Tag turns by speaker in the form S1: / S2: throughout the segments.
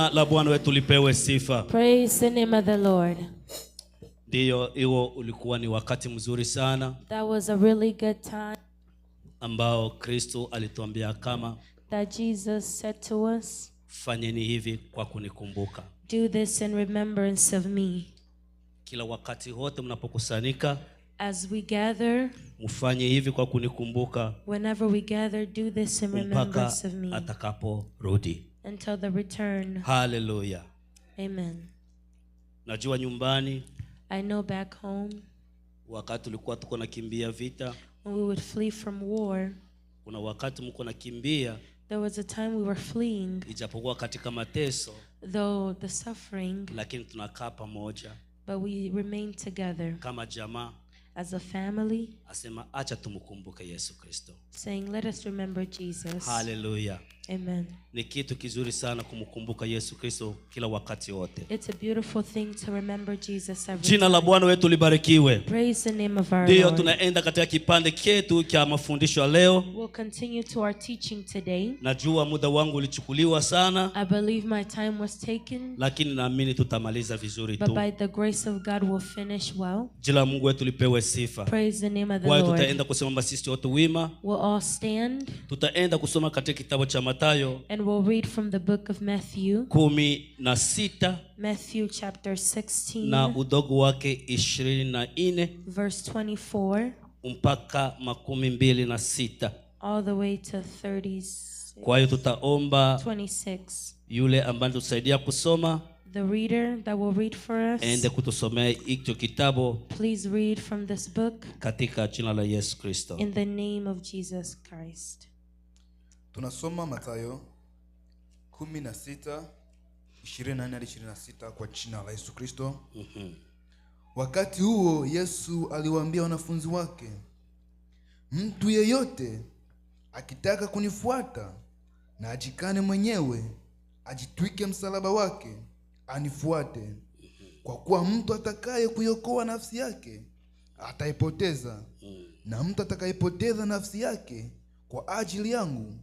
S1: La Bwana wetu lipewe sifa.
S2: Praise the name of the Lord.
S1: Ndiyo, hiyo ulikuwa ni wakati mzuri sana
S2: That was a really good time
S1: ambao Kristo alituambia kama
S2: that Jesus said to us,
S1: fanyeni hivi kwa kunikumbuka.
S2: "Do this in remembrance of me."
S1: Kila wakati wote mnapokusanyika,
S2: As we gather,
S1: mfanye hivi kwa kunikumbuka
S2: whenever we gather, do this in
S1: mpaka
S2: remembrance of me
S1: atakaporudi.
S2: Until the return.
S1: Haleluya.
S2: Amen.
S1: Najua nyumbani
S2: I know back home,
S1: wakati tulikuwa tuko nakimbia vita,
S2: when we would flee from war,
S1: kuna wakati mko nakimbia
S2: there was a time we were fleeing,
S1: ijapokuwa katika mateso,
S2: though the suffering,
S1: lakini tunakaa pamoja
S2: but we remained together
S1: kama jamaa,
S2: as a family,
S1: asema acha tumkumbuke Yesu Kristo.
S2: Saying, "Let us remember Jesus."
S1: Haleluya.
S2: Amen.
S1: Ni kitu kizuri sana kumkumbuka Yesu Kristo kila wakati wote.
S2: It's a beautiful thing to remember Jesus every
S1: Jina la
S2: time.
S1: Bwana wetu libarikiwe.
S2: Praise the name of our
S1: Ndiyo,
S2: Lord.
S1: tunaenda katika kipande chetu cha mafundisho ya leo.
S2: We'll continue to our teaching today.
S1: Najua muda wangu ulichukuliwa sana,
S2: I believe my time was taken,
S1: lakini naamini tutamaliza vizuri
S2: but
S1: tu.
S2: by the grace of God, we'll finish well.
S1: Jina la Mungu wetu lipewe sifa.
S2: Praise the name of the
S1: Kwa hiyo
S2: Lord.
S1: tutaenda kusimama sisi wote wima,
S2: We'll all stand
S1: tutaenda kusoma katika kitabu cha Mathayo
S2: and we'll read from the book of Matthew,
S1: 16
S2: Matthew chapter 16,
S1: na udogo wake 24
S2: verse 24,
S1: mpaka 26.
S2: All the way to 36,
S1: Kwa hiyo tutaomba
S2: 26.
S1: Yule ambaye tusaidia kusoma
S2: The reader that will read for us,
S1: ende kutusomea hicho kitabu
S2: please read from this book
S1: katika jina la Yesu Kristo.
S2: In the name of Jesus Christ.
S3: Tunasoma Mathayo 16 24 hadi 26 kwa jina la Yesu Kristo. Wakati huo Yesu aliwaambia wanafunzi wake, mtu yeyote akitaka kunifuata na ajikane mwenyewe, ajitwike msalaba wake, anifuate. Kwa kuwa mtu atakaye kuiokoa nafsi yake ataipoteza, na mtu atakayepoteza nafsi yake kwa ajili yangu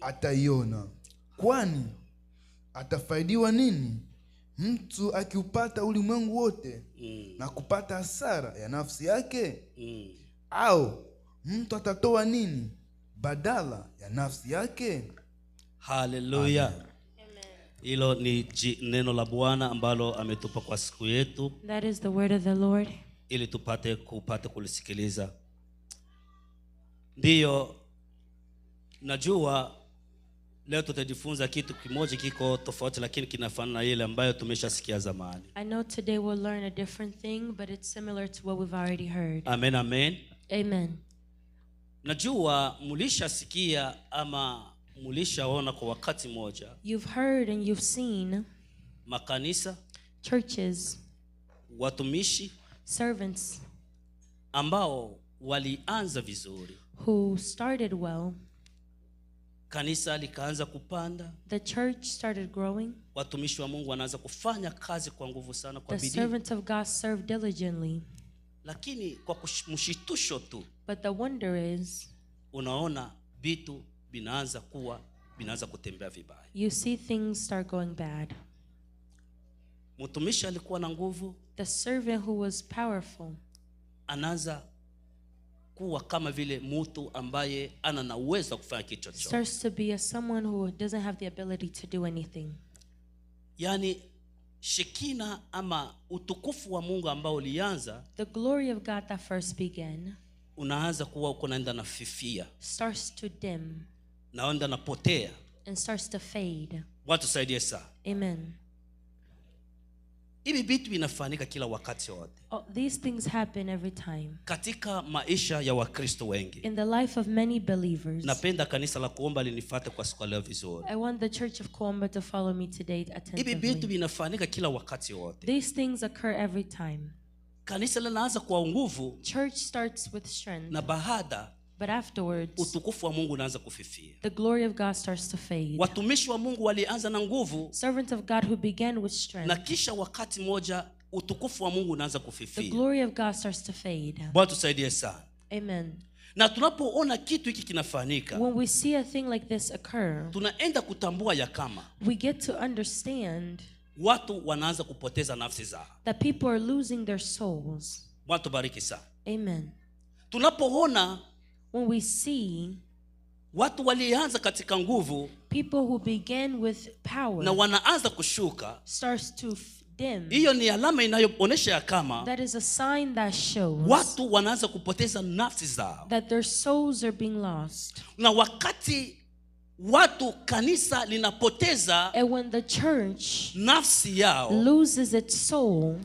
S3: ataiona. Kwani atafaidiwa nini mtu akiupata ulimwengu wote na kupata hasara ya nafsi yake? Au mtu atatoa nini badala ya nafsi yake?
S1: Haleluya. Hilo ni neno la Bwana ambalo ametupa kwa siku yetu
S2: That is the word of the Lord.
S1: Ili tupate kupate kulisikiliza. Ndiyo, najua leo tutajifunza kitu kimoja kiko tofauti, lakini kinafanana na ile ambayo tumeshasikia zamani.
S2: I know today we'll learn a different thing, but it's similar to what we've already heard.
S1: Amen, amen.
S2: Amen.
S1: Najua mulishasikia ama mulishaona kwa wakati mmoja
S2: You've heard and you've seen
S1: makanisa,
S2: churches,
S1: watumishi
S2: servants
S1: ambao walianza vizuri,
S2: who started well.
S1: Kanisa likaanza kupanda,
S2: The church started growing.
S1: Watumishi wa Mungu wanaanza kufanya kazi kwa nguvu sana, kwa
S2: The
S1: bidii.
S2: Servants of God served diligently.
S1: Lakini kwa mshitusho tu,
S2: But the wonder is,
S1: unaona vitu vinaanza kuwa vinaanza kutembea vibaya.
S2: You see things start going bad.
S1: Mtumishi alikuwa na nguvu,
S2: The servant who was powerful
S1: anaanza kuwa kama vile mtu ambaye ana na uwezo wa kufanya kitu chochote.
S2: Starts to be a someone who doesn't have the ability to do anything.
S1: Yaani shekina ama utukufu wa Mungu ambao ulianza
S2: The glory of God that first began
S1: unaanza kuwa uko naenda na fifia,
S2: starts to dim
S1: naenda napotea.
S2: And starts to fade.
S1: Watu saidie sana.
S2: Amen.
S1: Hivi vitu vinafanyika kila wakati wote
S2: Oh, these things happen every time
S1: katika maisha ya Wakristo wengi.
S2: in the life of many believers.
S1: Napenda kanisa la Kuomba linifuate kwa siku ya leo vizuri.
S2: I want the Church of Kuomba to follow me today
S1: Hivi vitu
S2: attentively.
S1: vinafanyika kila wakati wote.
S2: These things occur every time.
S1: Kanisa linaanza kwa nguvu
S2: Church starts with strength,
S1: na baada
S2: but afterwards,
S1: utukufu wa Mungu unaanza kufifia.
S2: The glory of God starts to fade.
S1: Watumishi wa Mungu walianza na nguvu
S2: Servants of God who began with strength,
S1: na kisha wakati moja utukufu wa Mungu unaanza
S2: the
S1: kufifia.
S2: Glory of God starts to fade.
S1: Bwana tusaidie sana.
S2: Amen.
S1: Na tunapoona kitu hiki kinafanyika,
S2: When we see a thing like this occur,
S1: tunaenda kutambua ya kama
S2: we get to understand
S1: watu wanaanza kupoteza nafsi zao.
S2: that people are losing their souls.
S1: Bwana tubariki sana.
S2: Amen.
S1: Tunapoona
S2: When we see
S1: watu walianza katika nguvu
S2: people who began with power
S1: na wanaanza kushuka,
S2: starts to dim,
S1: hiyo ni alama inayoonyesha ya kama
S2: that is a sign that shows
S1: watu wanaanza kupoteza nafsi zao.
S2: that their souls are being lost.
S1: Na wakati watu kanisa linapoteza
S2: And when the church
S1: nafsi yao
S2: loses its soul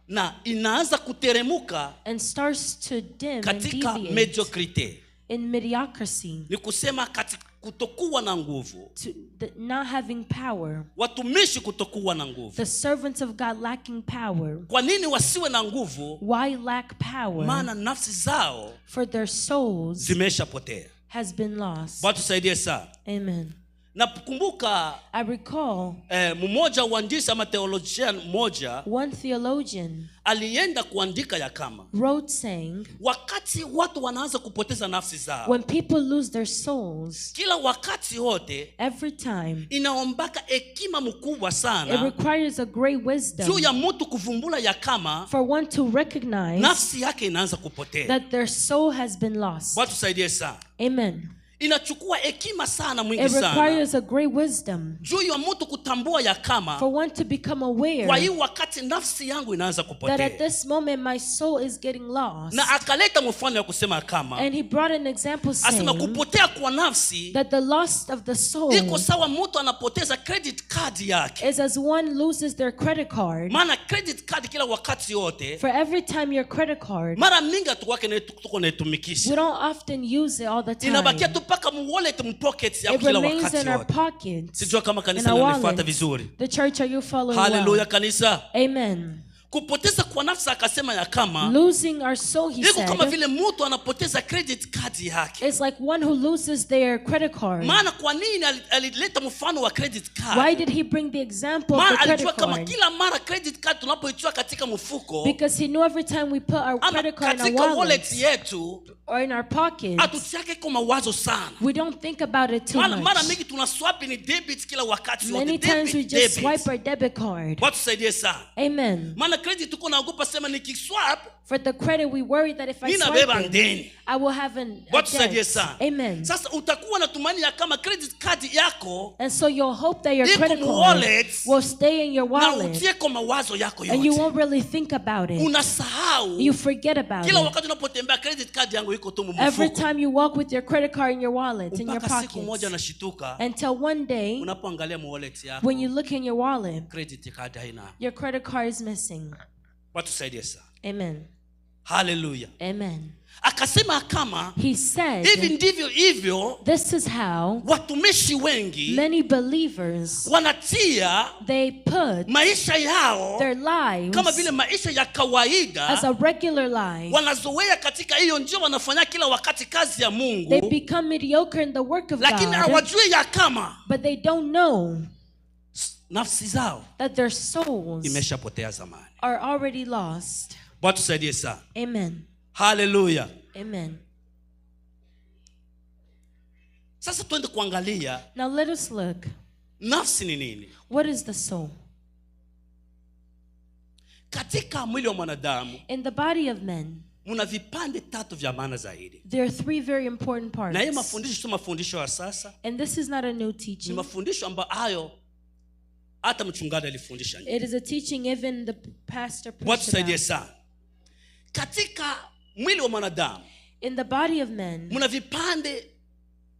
S1: na inaanza kuteremuka
S2: and starts to dim and
S1: katika
S2: deviate
S1: mediocrite,
S2: in mediocrity,
S1: ni kusema katika kutokuwa na nguvu,
S2: to the not having power,
S1: watumishi kutokuwa na nguvu.
S2: the servants of God lacking power.
S1: Kwa nini wasiwe na nguvu?
S2: Why lack power?
S1: Maana nafsi zao
S2: For their souls
S1: zimeshapotea.
S2: has been lost.
S1: Bwana tusaidie sana.
S2: Amen.
S1: Na kumbuka,
S2: I recall
S1: mmoja uandishi ama theologian mmoja
S2: one theologian
S1: alienda kuandika ya kama
S2: wrote saying,
S1: wakati watu wanaanza kupoteza nafsi zao,
S2: when people lose their souls,
S1: kila wakati wote
S2: every time
S1: inaombaka hekima mkubwa
S2: it
S1: sana
S2: requires a great wisdom
S1: juu ya mtu kuvumbula ya kama
S2: for one to recognize
S1: nafsi yake inaanza kupotea.
S2: that their soul has been lost.
S1: Bwana tusaidie sana.
S2: Amen.
S1: Inachukua hekima sana mwingi
S2: It
S1: sana
S2: requires a great wisdom
S1: juu ya mtu kutambua ya kama
S2: for one to become aware
S1: kwa hii wakati nafsi yangu inaanza
S2: that at
S1: kupotea.
S2: this moment my soul is getting lost.
S1: Na akaleta mfano ya kusema kama
S2: And he brought an example
S1: asema
S2: saying
S1: kupotea kwa nafsi
S2: that the loss of the soul
S1: iko sawa mtu anapoteza credit card yake.
S2: is as one loses their credit card.
S1: Maana credit card kila wakati yote
S2: For every time your credit card,
S1: mara mingi hatukwake tuko
S2: we
S1: naitumikisha,
S2: don't often use it all the
S1: inabakia
S2: time.
S1: tu mpaka mu wallet mu pocket yako
S2: It
S1: kila
S2: remains
S1: wakati
S2: in our
S1: yote.
S2: pockets,
S1: Sijua kama
S2: in
S1: kanisa
S2: our
S1: linanifuata
S2: wallets.
S1: vizuri.
S2: The church, are you following
S1: Haleluya
S2: well?
S1: kanisa.
S2: Amen.
S1: Kupoteza kwa nafsi akasema ya kama
S2: Losing our soul, he
S1: iko kama
S2: said,
S1: vile mtu anapoteza credit card yake.
S2: is like one who loses their credit card.
S1: Maana kwa nini alileta mfano wa credit card?
S2: Why did he bring the example of
S1: Maana
S2: the
S1: alijua
S2: credit
S1: kama
S2: card?
S1: kila mara credit card tunapoichukua katika mfuko
S2: Because he knew every time we put our
S1: ama
S2: credit card in our
S1: katika wallet
S2: wallet
S1: yetu
S2: or in our pockets,
S1: hatutiake kwa mawazo sana.
S2: we don't think about it too
S1: Mara
S2: much.
S1: mingi tuna swipe ni debit kila wakati
S2: Many
S1: wote,
S2: times we
S1: debit,
S2: just
S1: debit.
S2: swipe our debit card.
S1: Watu tusaidie sana.
S2: Amen.
S1: Maana credit tuko naogopa sema nikiswipe
S2: For the credit, we worry that if I
S1: ninabeba
S2: swipe it,
S1: ndeni.
S2: I will have a
S1: Watu tusaidie
S2: debt.
S1: sana.
S2: Amen.
S1: Sasa utakuwa na tumaini ya kama credit card yako
S2: And so you'll hope that your
S1: iko
S2: credit
S1: mu
S2: card
S1: wallet,
S2: will stay in your
S1: na
S2: wallet
S1: utie kwa mawazo yako
S2: and you
S1: yote.
S2: won't really think about it.
S1: Unasahau
S2: You forget about
S1: kila
S2: it.
S1: wakati unapotembea credit card yangu iko tu mu
S2: Every
S1: mfuko.
S2: time you walk with your credit card in your wallet, in your
S1: Mpaka siku moja
S2: pockets,
S1: unashituka
S2: until one day
S1: unapoangalia mu wallet yako
S2: when you look in your wallet,
S1: credit card haina.
S2: your credit card is missing.
S1: Watu tusaidie sana.
S2: Amen.
S1: Haleluya.
S2: Amen.
S1: Akasema kama
S2: He said,
S1: hivi ndivyo hivyo
S2: this is how
S1: watumishi wengi
S2: many believers,
S1: wanatia
S2: they put
S1: maisha yao
S2: their lives
S1: kama vile maisha ya kawaida,
S2: as a regular life.
S1: wanazoea katika hiyo njia, wanafanya kila wakati kazi ya
S2: They
S1: Mungu,
S2: become mediocre in the work of
S1: lakini
S2: God,
S1: hawajui ya kama
S2: but they don't know
S1: nafsi zao
S2: that their souls
S1: imeshapotea zamani.
S2: are already lost.
S1: Bwana tusaidie sana.
S2: Amen.
S1: Haleluya.
S2: Amen.
S1: Sasa twende kuangalia
S2: Now let us look.
S1: nafsi ni nini
S2: What is the soul?
S1: katika mwili wa mwanadamu.
S2: In the body of men,
S1: Muna vipande tatu vya maana zaidi,
S2: there are three very important
S1: na hii
S2: parts.
S1: mafundisho sio mafundisho ya sasa,
S2: And this is not a new
S1: ni
S2: teaching.
S1: mafundisho ambayo hayo hata mchungaji alifundisha.
S2: It is a teaching even the pastor
S1: Bwana
S2: preached
S1: tusaidie
S2: about.
S1: sana. Katika mwili wa mwanadamu
S2: In the body of men,
S1: muna vipande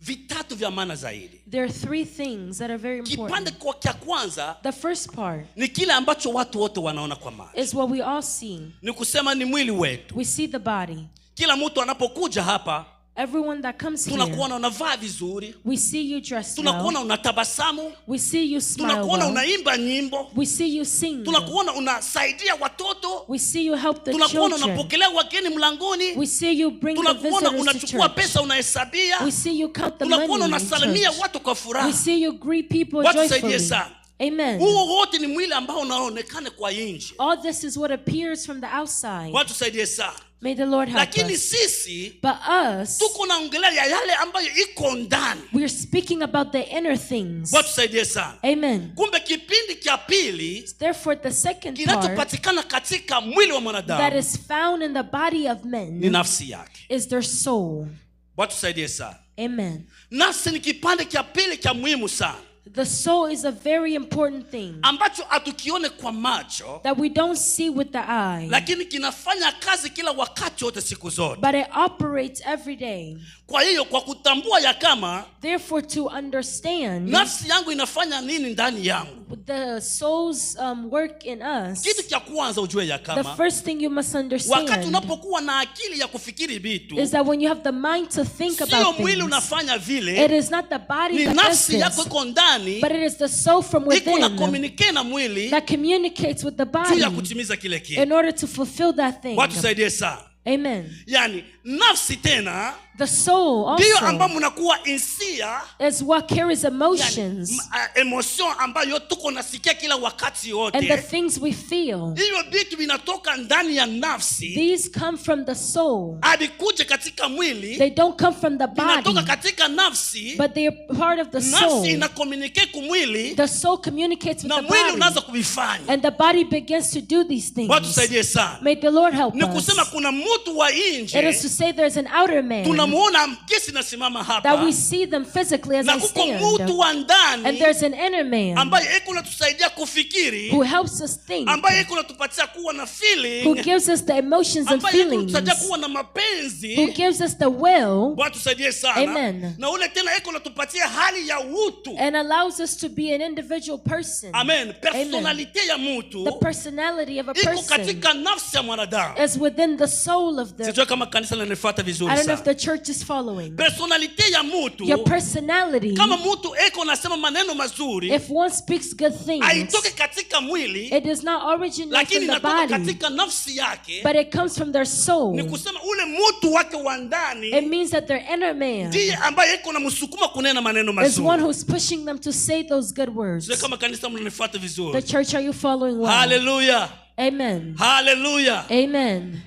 S1: vitatu vya maana zaidi.
S2: there are three things that are very
S1: Kipande
S2: important.
S1: kwa cha kwanza
S2: The first part
S1: ni kile ambacho watu wote wanaona kwa macho,
S2: is what we all see.
S1: ni kusema ni mwili wetu.
S2: We see the body.
S1: Kila mtu anapokuja hapa
S2: Everyone that comes here,
S1: tunakuona unavaa vizuri,
S2: we see you dressed
S1: tunakuona
S2: well.
S1: unatabasamu,
S2: We see you smile
S1: tunakuona
S2: well.
S1: unaimba nyimbo,
S2: We see you sing.
S1: tunakuona unasaidia watoto,
S2: We see you help the
S1: tunakuona
S2: children.
S1: unapokelea wageni mlangoni,
S2: We see you bring the
S1: tunakuona
S2: visitors to
S1: unachukua
S2: church.
S1: pesa unahesabia,
S2: We see you count the
S1: tunakuona
S2: money in
S1: unasalimia
S2: church.
S1: watu kwa furaha.
S2: We see you greet people
S1: Watu saidie
S2: joyfully.
S1: sana.
S2: Amen.
S1: Huo wote ni mwili ambao unaonekana kwa nje.
S2: All this is what appears from the outside.
S1: Watu saidie sana.
S2: May the Lord help
S1: Lakini
S2: us.
S1: sisi
S2: But us,
S1: tuko naongelea ya yale ambayo iko ndani.
S2: we're speaking about the inner things.
S1: Bwana tusaidie sana.
S2: Amen.
S1: Kumbe kipindi cha pili
S2: Therefore, the second part
S1: kinachopatikana katika mwili wa
S2: that
S1: mwanadamu
S2: is found in the body of
S1: ni
S2: men
S1: nafsi yake.
S2: is their soul.
S1: Bwana tusaidie sana.
S2: Amen.
S1: Nafsi ni kipande cha pili cha muhimu sana
S2: The soul is a very important thing
S1: ambacho hatukione kwa macho,
S2: that we don't see with the eye,
S1: lakini kinafanya kazi kila wakati wote, siku zote.
S2: but it operates every day.
S1: Kwa hiyo kwa kutambua ya kama
S2: Therefore, to understand
S1: nafsi yangu inafanya nini ndani yangu,
S2: the soul's work in us,
S1: kitu cha kwanza ujue ya
S2: the
S1: kama
S2: first thing you must
S1: wakati
S2: understand
S1: unapokuwa na akili ya kufikiri vitu,
S2: is that when you have the mind to think
S1: sio
S2: about
S1: mwili
S2: things,
S1: unafanya vile,
S2: it is not the body
S1: ni
S2: that does
S1: nafsi yako
S2: this,
S1: iko ndani,
S2: but it is the soul from
S1: iko na
S2: within
S1: communicate na mwili
S2: that communicates with the
S1: juu ya
S2: body
S1: kutimiza kile kitu.
S2: in order to fulfill that thing.
S1: Watu saidie sana.
S2: Amen.
S1: Yani nafsi tena
S2: The soul
S1: ndiyo
S2: also
S1: ambayo mnakuwa insia,
S2: is what carries
S1: yani,
S2: emotions
S1: emotion ambayo tuko nasikia kila wakati
S2: and the
S1: yote.
S2: things we feel.
S1: Hivyo vitu vinatoka ndani ya nafsi,
S2: These come from the soul.
S1: havikuja katika mwili,
S2: They don't come from the body,
S1: vinatoka katika nafsi.
S2: but they are part of the soul.
S1: Nafsi ina communicate kumwili
S2: The soul communicates with
S1: na
S2: the
S1: mwili
S2: body,
S1: unaanza kuvifanya.
S2: and the body begins to do these things.
S1: Watu saidie sana.
S2: May the Lord help
S1: Ni kusema
S2: us.
S1: kuna mtu wa
S2: It is
S1: nje
S2: to say there's an outer man
S1: tunamuona gesi nasimama
S2: that
S1: hapa,
S2: we see them physically as
S1: na
S2: I
S1: kuko
S2: stand,
S1: mtu wa
S2: and
S1: ndani
S2: there's an inner man
S1: ambaye iko natusaidia kufikiri,
S2: who helps us think,
S1: ambaye iko natupatia kuwa na
S2: who
S1: feeling,
S2: gives us the emotions and
S1: ambaye iko
S2: feelings,
S1: natusaidia kuwa na
S2: who
S1: mapenzi.
S2: gives us the will
S1: Bwana tusaidie sana.
S2: Amen.
S1: Na ule tena iko natupatia hali ya utu.
S2: and allows us to be an individual person.
S1: Amen. Personalite ya
S2: The
S1: mtu
S2: personality of a
S1: iko
S2: person
S1: katika nafsi ya mwanadamu.
S2: is within the soul of the.
S1: Sijui kama kanisa linanifuata vizuri
S2: I don't know if
S1: sana.
S2: the church is following.
S1: Personalite ya mtu,
S2: Your personality,
S1: kama mtu eko nasema maneno mazuri,
S2: if one speaks good things,
S1: haitoke katika mwili,
S2: it does not originate
S1: lakini
S2: from the
S1: inatoka
S2: body,
S1: katika nafsi yake.
S2: but it comes from their
S1: Ni
S2: soul.
S1: kusema ule mtu wake wa
S2: It
S1: ndani
S2: means that their inner man
S1: ndiye ambaye iko na msukuma kunena maneno
S2: is one
S1: mazuri.
S2: who's pushing them to say those good words.
S1: Sio kama kanisa mnanifuata
S2: The
S1: vizuri.
S2: church, are you following well?
S1: Haleluya,
S2: Amen.
S1: haleluya.
S2: Amen.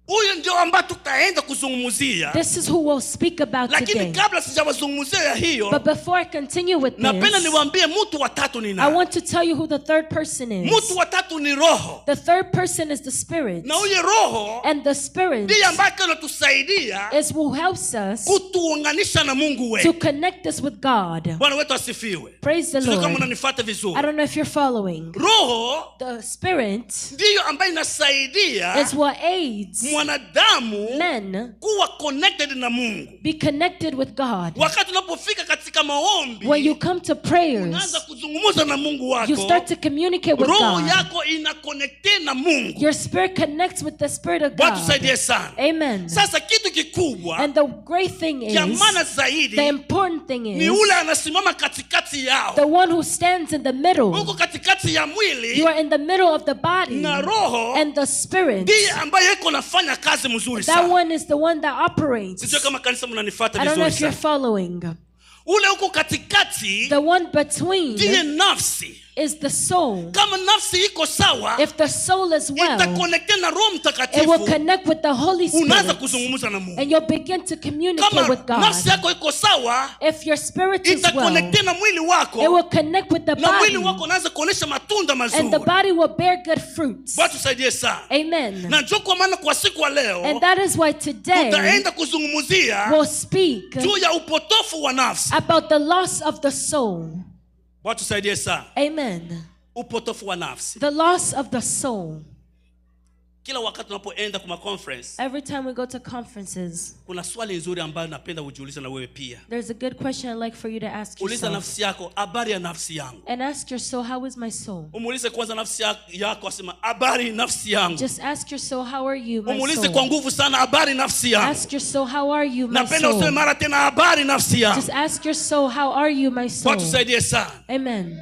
S1: Huyu ndio ambaye tutaenda kuzungumzia,
S2: This is who we'll speak about
S1: lakini
S2: today.
S1: kabla sijawazungumzia ya hiyo,
S2: But before I continue with
S1: napenda
S2: this,
S1: niwaambie mtu wa tatu ni
S2: I
S1: nani.
S2: want to tell you who the third person is.
S1: Mtu wa tatu ni Roho,
S2: The third person is the Spirit.
S1: na huyu Roho
S2: And the Spirit
S1: ndiye ambaye anatusaidia
S2: is who helps us
S1: kutuunganisha na Mungu
S2: to
S1: wetu.
S2: connect us with God.
S1: Bwana wetu asifiwe.
S2: Praise the
S1: Sio kama
S2: Lord.
S1: unanifuata
S2: I
S1: vizuri.
S2: don't know if you're following.
S1: Roho
S2: The Spirit
S1: ndiyo ambayo inasaidia
S2: is what aids
S1: mwanadamu
S2: men
S1: kuwa connected na Mungu.
S2: be connected with God.
S1: Wakati unapofika katika maombi,
S2: When you come to prayers,
S1: unaanza kuzungumza na Mungu
S2: you
S1: wako,
S2: start to communicate with
S1: roho
S2: God.
S1: yako inakonekte na Mungu.
S2: Your spirit connects with the Spirit of
S1: Bwana
S2: God.
S1: tusaidie sana.
S2: Amen.
S1: Sasa kitu kikubwa
S2: And the great thing
S1: cha
S2: is,
S1: maana
S2: the
S1: zaidi
S2: important thing
S1: ni
S2: is,
S1: ule anasimama katikati yao,
S2: the one who stands in the middle.
S1: huko katikati ya mwili
S2: You are in the middle of the body
S1: na roho,
S2: and the spirit.
S1: ndiye ambaye iko nafanya kazi mzuri
S2: That
S1: sana.
S2: one is the one that operates.
S1: Sijui kama kanisa mnanifuata
S2: I don't know
S1: vizuri
S2: if you're
S1: sana.
S2: following.
S1: Ule huko katikati
S2: The one between
S1: ndiye nafsi.
S2: is the soul.
S1: Kama nafsi iko sawa,
S2: If the soul is well,
S1: itakonekte na Roho
S2: it will
S1: Mtakatifu,
S2: connect with the Holy
S1: unaanza
S2: Spirit
S1: kuzungumza na Mungu.
S2: and you'll begin to communicate
S1: Kama
S2: with God.
S1: nafsi yako iko sawa,
S2: If your spirit is well,
S1: itakonekte na mwili
S2: it
S1: wako,
S2: will connect with the
S1: na mwili
S2: body
S1: wako unaanza kuonesha matunda
S2: and the
S1: mazuri.
S2: body will bear good fruits.
S1: Bwana tusaidie sana.
S2: Amen.
S1: Na njo kwa maana kwa siku ya leo
S2: And that is why today
S1: tutaenda kuzungumzia
S2: we'll speak
S1: juu ya upotofu wa nafsi.
S2: about the loss of the soul.
S1: Bwana tusaidie sana.
S2: Amen.
S1: Upotofu wa nafsi.
S2: The loss of the soul.
S1: Kila wakati tunapoenda kwa conference,
S2: Every time we go to conferences,
S1: kuna swali nzuri ambayo napenda ujiulize na wewe pia.
S2: there's a good question I'd like for you to ask
S1: Uliza
S2: yourself.
S1: nafsi yako, habari ya nafsi yangu.
S2: And ask your soul, how is my soul?
S1: Umuulize kwanza nafsi yako, asema habari nafsi yangu.
S2: Just ask your soul, how are you, my
S1: Umuulize kwa
S2: soul?
S1: nguvu sana, habari nafsi yangu.
S2: Ask your soul, how are you, my
S1: Napenda useme
S2: soul?
S1: mara tena, habari nafsi yangu.
S2: Just ask your soul, how are you, my
S1: Bwana
S2: soul?
S1: tusaidie sana.
S2: Amen.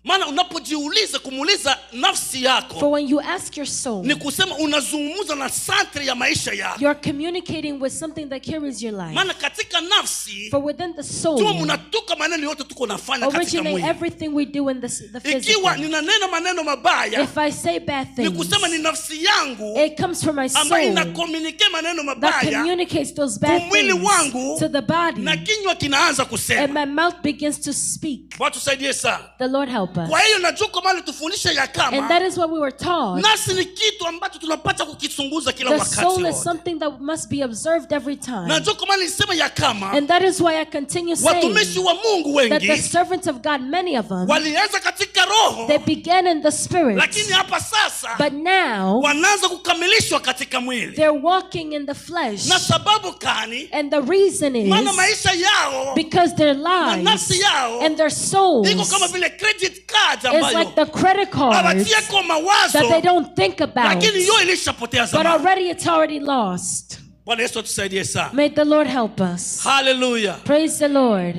S1: Maana unapojiuliza kumuuliza nafsi yako,
S2: For when you ask your soul,
S1: ni kusema unazungumza na centre ya maisha yako.
S2: you're communicating with something that carries your life.
S1: Maana katika nafsi
S2: For within the soul
S1: tu mnatoka maneno yote tuko nafanya katika
S2: originate
S1: mwili.
S2: everything we do in the
S1: Ikiwa
S2: physical.
S1: ninanena maneno mabaya,
S2: If I say bad
S1: ni kusema ni
S2: things,
S1: nafsi yangu
S2: it comes from my
S1: ambayo
S2: soul
S1: inakomunike maneno
S2: that
S1: mabaya
S2: communicates those bad
S1: kumwili
S2: things
S1: wangu,
S2: to the body,
S1: na kinywa kinaanza
S2: and
S1: kusema.
S2: my mouth begins to speak.
S1: Bwana tusaidie sana.
S2: The Lord help us.
S1: Kwa hiyo najua kwa maana tufundishe ya
S2: And
S1: kama
S2: that is what we were taught.
S1: nafsi ni kitu ambacho tunapata kukichunguza kila
S2: The
S1: wakati
S2: soul is
S1: wote.
S2: something that must be observed every time.
S1: Najua kwa maana nilisema ya kama
S2: And that is why I continue saying
S1: watumishi wa Mungu
S2: that the
S1: wengi
S2: servants of God, many of them,
S1: walianza katika roho,
S2: they began in the spirit,
S1: lakini hapa sasa
S2: but now
S1: wanaanza kukamilishwa katika mwili.
S2: they're walking in the flesh.
S1: Na sababu kani?
S2: And the reason
S1: Maana
S2: is
S1: maisha yao
S2: because their
S1: na
S2: lives
S1: nafsi yao
S2: and their souls
S1: iko kama vile credit card
S2: is
S1: ambayo
S2: like the credit cards
S1: hawatieko mawazo,
S2: that they don't think about,
S1: lakini hiyo ilishapotea
S2: but
S1: zamani.
S2: already it's already lost.
S1: Bwana Yesu atusaidie sana.
S2: May the Lord help us.
S1: Haleluya.
S2: Praise the Lord.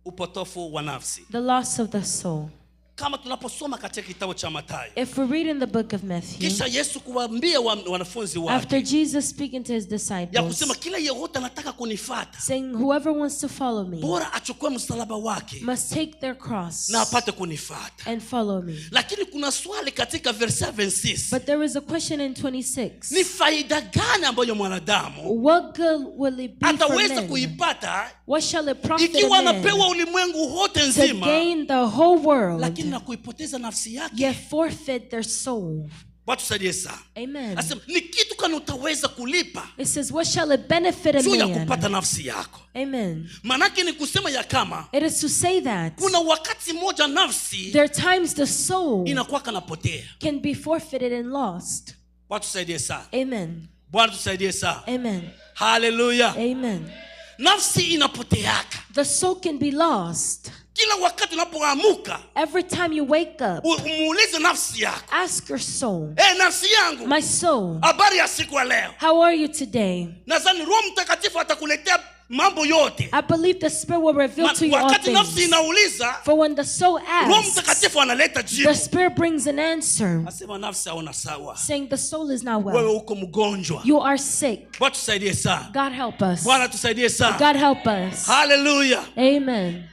S1: Upotofu wa nafsi.
S2: The loss of the soul.
S1: Kama tunaposoma katika kitabu cha Mathayo,
S2: If we read in the book of Matthew,
S1: kisha Yesu kuwaambia wanafunzi wake
S2: after Jesus speaking to his
S1: ya
S2: disciples,
S1: kusema kila yeyote anataka kunifuata
S2: saying, whoever wants to follow me
S1: bora achukue msalaba wake
S2: must take their cross
S1: na apate kunifuata.
S2: and follow me.
S1: Lakini kuna swali katika verse 26,
S2: But there is a question in 26.
S1: ni faida gani ambayo mwanadamu
S2: What good will it be for
S1: ataweza
S2: men?
S1: kuipata
S2: What shall it profit
S1: ikiwa
S2: a man
S1: anapewa ulimwengu wote
S2: to
S1: nzima,
S2: gain the whole world,
S1: lakini na kuipoteza nafsi yake?
S2: yet forfeit their soul?
S1: Bwana tusaidie sana.
S2: Amen.
S1: Asema ni kitu gani utaweza kulipa
S2: It says, what shall it benefit a
S1: juu ya
S2: man?
S1: kupata nafsi yako?
S2: Amen.
S1: Manake ni kusema ya kama
S2: It is to say that
S1: kuna wakati moja nafsi
S2: there are times the soul
S1: inakuwa kanapotea.
S2: can be forfeited and lost.
S1: Bwana tusaidie sana.
S2: Amen.
S1: Bwana tusaidie sana.
S2: Amen.
S1: Haleluya.
S2: Amen.
S1: Nafsi inapoteaka
S2: The soul can be lost.
S1: kila wakati unapoamuka.
S2: Every time you wake up,
S1: Umuulize nafsi yako,
S2: ask your soul,
S1: nafsi yangu,
S2: my soul,
S1: habari ya siku ya leo.
S2: how are you today?
S1: Nadhani Roho Mtakatifu atakuletea mambo yote.
S2: I believe the Spirit will reveal to you all
S1: Wakati nafsi
S2: things.
S1: inauliza,
S2: For when the soul
S1: Roho
S2: asks,
S1: Mtakatifu analeta jibu.
S2: the Spirit brings an answer,
S1: Asema nafsi haona sawa,
S2: saying the soul is not
S1: wewe
S2: well.
S1: uko mgonjwa.
S2: You are sick.
S1: Bwana tusaidie sana.
S2: God help us.
S1: Bwana tusaidie sana.
S2: God help us.
S1: Haleluya.
S2: Amen.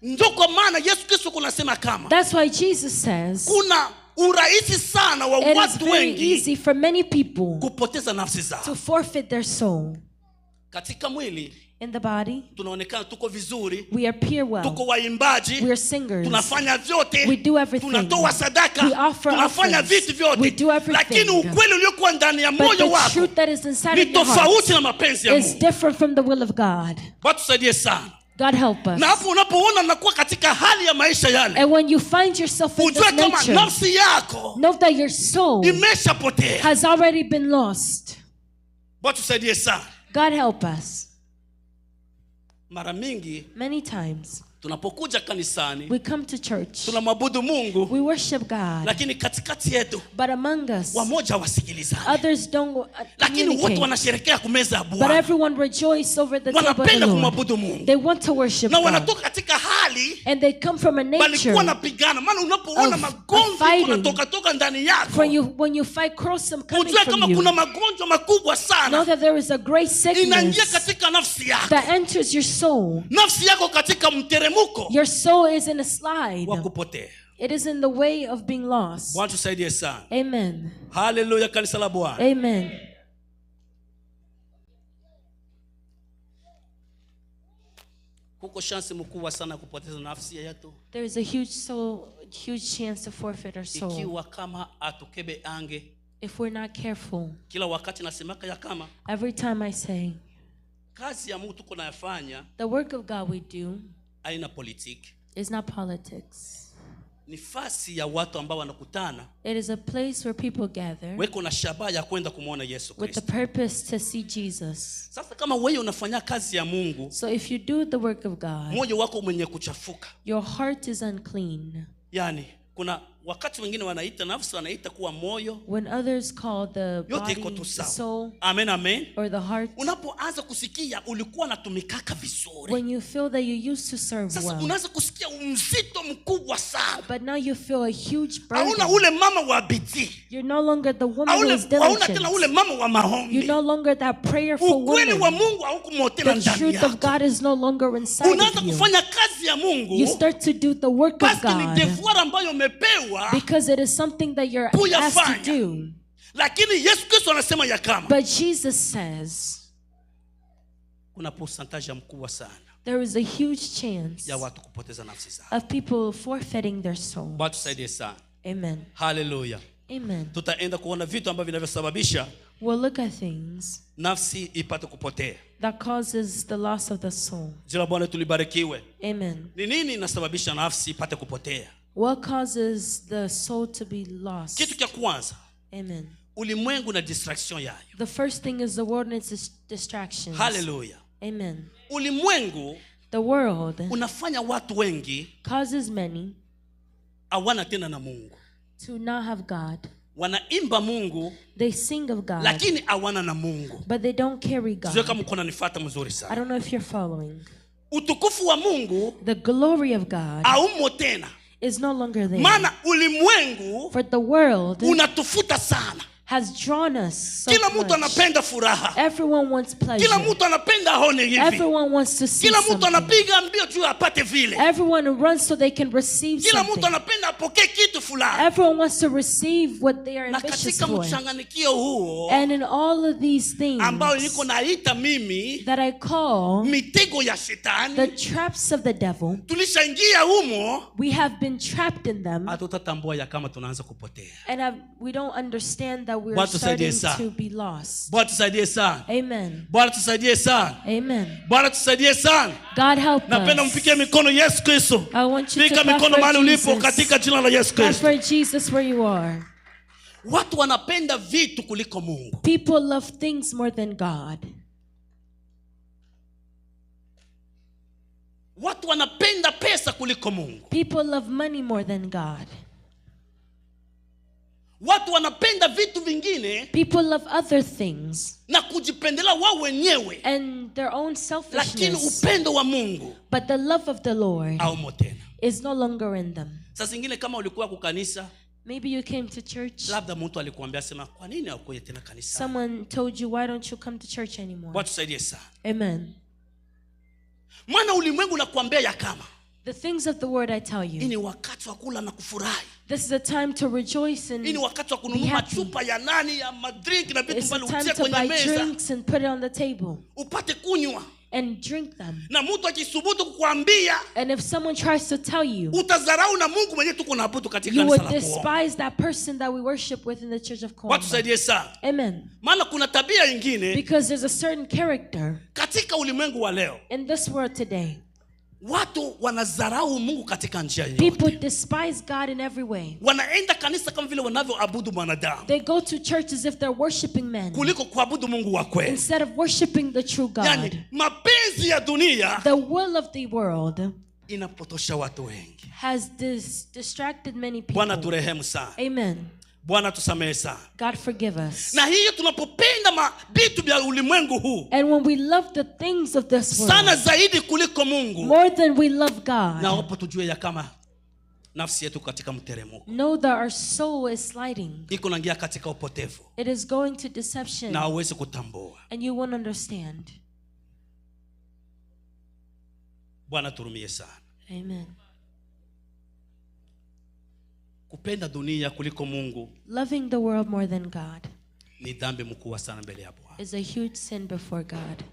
S1: Ndio kwa maana Yesu Kristo kunasema kama
S2: That's why Jesus says
S1: kuna urahisi sana wa
S2: it is
S1: watu
S2: very
S1: wengi
S2: easy for many people
S1: kupoteza nafsi zao.
S2: to forfeit their soul.
S1: Katika mwili
S2: In the body,
S1: tunaonekana tuko vizuri,
S2: we appear well.
S1: tuko waimbaji,
S2: We are singers.
S1: tunafanya vyote,
S2: We do everything.
S1: tunatoa sadaka,
S2: We offer
S1: tunafanya
S2: offerings.
S1: vitu vyote,
S2: We do everything.
S1: lakini ukweli uliokuwa ndani ya
S2: But
S1: moyo
S2: the
S1: wako
S2: truth that is inside
S1: ni
S2: of your heart
S1: tofauti na mapenzi ya
S2: is
S1: Mungu.
S2: different from the will of God.
S1: Bwana tusaidie sana.
S2: God help us.
S1: Na hapo unapoona nakuwa katika hali ya maisha yale,
S2: And when you find yourself in
S1: ujue
S2: this
S1: kama
S2: nature,
S1: nafsi yako
S2: know that your soul
S1: imeshapotea.
S2: has already been lost.
S1: Bwana tusaidie sana.
S2: God help us.
S1: Mara mingi
S2: Many times
S1: tunapokuja kanisani
S2: we come to church,
S1: tunamwabudu Mungu,
S2: we worship God,
S1: lakini katikati yetu
S2: but among us,
S1: wamoja wasikilizane,
S2: others don't
S1: lakini wote
S2: communicate.
S1: wanasherekea kumeza ya
S2: But
S1: Bwana,
S2: everyone rejoices over the table of the
S1: wanapenda
S2: Lord.
S1: kumwabudu Mungu
S2: They want to worship
S1: na
S2: God.
S1: wanatoka katika hali
S2: And they come from a nature
S1: walikuwa napigana. Maana unapoona
S2: of
S1: magomvi
S2: fighting.
S1: kunatoka toka ndani yako,
S2: when you fight quarrelsome coming
S1: ujue
S2: from
S1: kama
S2: you,
S1: kuna magonjwa makubwa
S2: know
S1: sana
S2: that there is a great
S1: inaingia
S2: sickness
S1: katika nafsi yako,
S2: that enters your soul.
S1: nafsi yako katika mteremko
S2: Your soul is in a slide.
S1: wa kupotea.
S2: It is in the way of being lost.
S1: Bwana tusaidie sana.
S2: Amen.
S1: Haleluya, kanisa la Bwana.
S2: Amen.
S1: Kuko shansi mkubwa sana kupoteza nafsi yetu
S2: There is a huge chance to forfeit our soul
S1: ikiwa kama atukebe ange.
S2: if we're not careful.
S1: Kila wakati nasemaka ya kama
S2: Every time I say
S1: kazi ya Mungu tuko nayafanya
S2: the work of God we do
S1: haina politiki,
S2: is not politics.
S1: ni fasi ya watu ambao wanakutana
S2: It is a place where people gather
S1: weko na shabaha ya kwenda kumwona Yesu
S2: with the
S1: Kristo.
S2: purpose to see Jesus.
S1: Sasa kama wewe unafanya kazi ya Mungu,
S2: So if you do the work of God,
S1: moyo wako mwenye kuchafuka,
S2: your heart is unclean.
S1: yani kuna Wakati wengine wanaita nafsi, wanaita kuwa moyo.
S2: When others call the
S1: Yote iko
S2: body
S1: tu
S2: the
S1: sawa.
S2: soul
S1: Amen, amen.
S2: or the heart,
S1: Unapoanza kusikia ulikuwa unatumikaka vizuri,
S2: when you feel that you used to serve
S1: sasa
S2: well,
S1: unaanza kusikia mzito mkubwa sana.
S2: but now you feel a huge
S1: Hauna
S2: burden.
S1: ule mama wa bidii,
S2: You're no longer the woman who is
S1: hauna tena
S2: diligent.
S1: ule mama wa
S2: You're
S1: maombi.
S2: no longer that prayerful
S1: Ukweli wa
S2: woman.
S1: Mungu haukumo tena
S2: The
S1: ndani
S2: truth of
S1: yako.
S2: God is no longer inside
S1: Unaanza
S2: of you.
S1: kufanya kazi ya
S2: You
S1: Mungu
S2: start to do the work of
S1: basi ni
S2: God
S1: devoir ambayo umepewa,
S2: because it is something that you're asked
S1: Kuyafanya.
S2: to do.
S1: lakini Yesu Kristo anasema ya kama
S2: But Jesus says
S1: kuna percentage ya mkubwa sana
S2: there is a huge chance
S1: ya watu kupoteza nafsi zao.
S2: of people forfeiting their soul.
S1: Bwana tusaidie sana.
S2: Amen.
S1: Haleluya.
S2: Amen.
S1: Tutaenda kuona vitu ambavyo vinavyosababisha
S2: We'll look at things
S1: nafsi ipate kupotea.
S2: that causes the loss of the soul.
S1: Jina la Bwana tulibarikiwe.
S2: Amen.
S1: Ni nini inasababisha nafsi ipate kupotea?
S2: What causes the soul to be lost?
S1: Kitu cha kwanza,
S2: Amen.
S1: ulimwengu na distraction yayo.
S2: The first thing is the world and its distractions.
S1: Haleluya.
S2: Amen.
S1: Ulimwengu
S2: The world
S1: unafanya watu wengi
S2: causes many
S1: hawana tena na Mungu.
S2: to not have God.
S1: Wanaimba Mungu
S2: They sing of God,
S1: lakini hawana na Mungu.
S2: but they don't carry
S1: Sio
S2: God.
S1: kama mko nanifuata mzuri
S2: I
S1: sana.
S2: don't know if you're following.
S1: Utukufu wa Mungu
S2: The glory of God
S1: haumo tena,
S2: is no longer there.
S1: maana ulimwengu
S2: For the world
S1: unatufuta sana.
S2: has drawn us so
S1: Kila mtu
S2: much.
S1: anapenda furaha,
S2: Everyone wants
S1: kila
S2: pleasure.
S1: mtu anapenda aone hivi,
S2: Everyone wants to see
S1: kila mtu
S2: something.
S1: anapiga mbio juu apate vile,
S2: Everyone runs so they can receive
S1: kila mtu
S2: something.
S1: anapenda apokee kitu fulani.
S2: Everyone wants to receive what they are
S1: Na
S2: ambitious
S1: katika
S2: for.
S1: mchanganyikio huo
S2: And in all of these things
S1: ambayo niko naita mimi
S2: that I call
S1: mitego ya
S2: the
S1: shetani,
S2: traps of the devil,
S1: tulishaingia humo,
S2: we have been trapped in them,
S1: hatutatambua ya kama tunaanza kupotea.
S2: and we don't understand that we're
S1: Bwana tusaidie
S2: starting
S1: sana.
S2: to be lost.
S1: Bwana tusaidie sana.
S2: Amen.
S1: Bwana tusaidie sana.
S2: Amen.
S1: Bwana tusaidie sana.
S2: God help
S1: Napenda
S2: us.
S1: mpigie mikono Yesu Kristo.
S2: I want you to
S1: Pika
S2: clap
S1: mikono mahali
S2: for
S1: ulipo
S2: Jesus.
S1: katika jina la Yesu
S2: Clap
S1: Kristo.
S2: for Jesus where you are.
S1: Watu wanapenda vitu kuliko Mungu.
S2: People love things more than God.
S1: Watu wanapenda pesa kuliko Mungu.
S2: People love money more than God.
S1: Watu wanapenda vitu vingine
S2: People love other things
S1: na kujipendelea wao wenyewe,
S2: and their own
S1: lakini
S2: selfishness.
S1: upendo wa Mungu
S2: But the love of the Lord
S1: haumo tena.
S2: is no longer in them.
S1: Saa zingine kama ulikuwa kukanisa,
S2: Maybe you came to church.
S1: labda mtu alikuambia sema, kwa nini haukuja tena kanisa?
S2: Someone told you, why don't you come to church anymore?
S1: Bwana tusaidie sana.
S2: Amen.
S1: Maana ulimwengu unakuambia ya kama
S2: The things of the word I tell
S1: hii
S2: you.
S1: ni wakati wa kula na kufurahi,
S2: This is a time to rejoice
S1: hii ni
S2: and
S1: wakati wa
S2: be
S1: kununua
S2: happy.
S1: chupa ya nani ya madrink na vitu
S2: It's a
S1: mbali
S2: time
S1: utie
S2: to
S1: kwenye
S2: buy
S1: meza
S2: drinks and put it on the table
S1: upate kunywa,
S2: and drink them.
S1: na mtu akisubutu kukuambia
S2: And if someone tries to tell you,
S1: utadharau na Mungu mwenyewe tuko naabudu katika
S2: you
S1: kanisa
S2: would
S1: la kuomba.
S2: despise that person that we worship with in the church of
S1: Watu
S2: Kuomba.
S1: tusaidie sana,
S2: Amen.
S1: maana kuna tabia ingine
S2: Because there's a certain character
S1: katika ulimwengu wa leo,
S2: in this world today.
S1: watu wanadharau Mungu katika njia yote.
S2: People despise God in every way.
S1: Wanaenda kanisa kama vile wanavyoabudu mwanadamu
S2: They go to church as if they're worshiping men
S1: kuliko kuabudu Mungu wa kweli.
S2: instead of worshiping the true God.
S1: Yani mapenzi ya dunia
S2: The will of the world
S1: inapotosha watu wengi.
S2: has distracted many
S1: Bwana
S2: people.
S1: turehemu sana,
S2: Amen.
S1: Bwana tusamehe sana.
S2: God forgive us.
S1: Na hiyo tunapopenda vitu vya ulimwengu huu
S2: And when we love the things of this
S1: sana
S2: world
S1: zaidi kuliko Mungu,
S2: more than we love
S1: na
S2: God,
S1: hapo tujue ya kama nafsi yetu katika mteremko
S2: know that our soul is sliding.
S1: iko naingia katika upotevu
S2: It is going to deception
S1: na hauwezi kutambua.
S2: and you won't understand.
S1: Bwana turumie sana.
S2: Amen.
S1: Kupenda dunia kuliko Mungu
S2: Loving the world more than God
S1: ni dhambi mkubwa sana mbele ya Bwana.
S2: is a huge sin before God.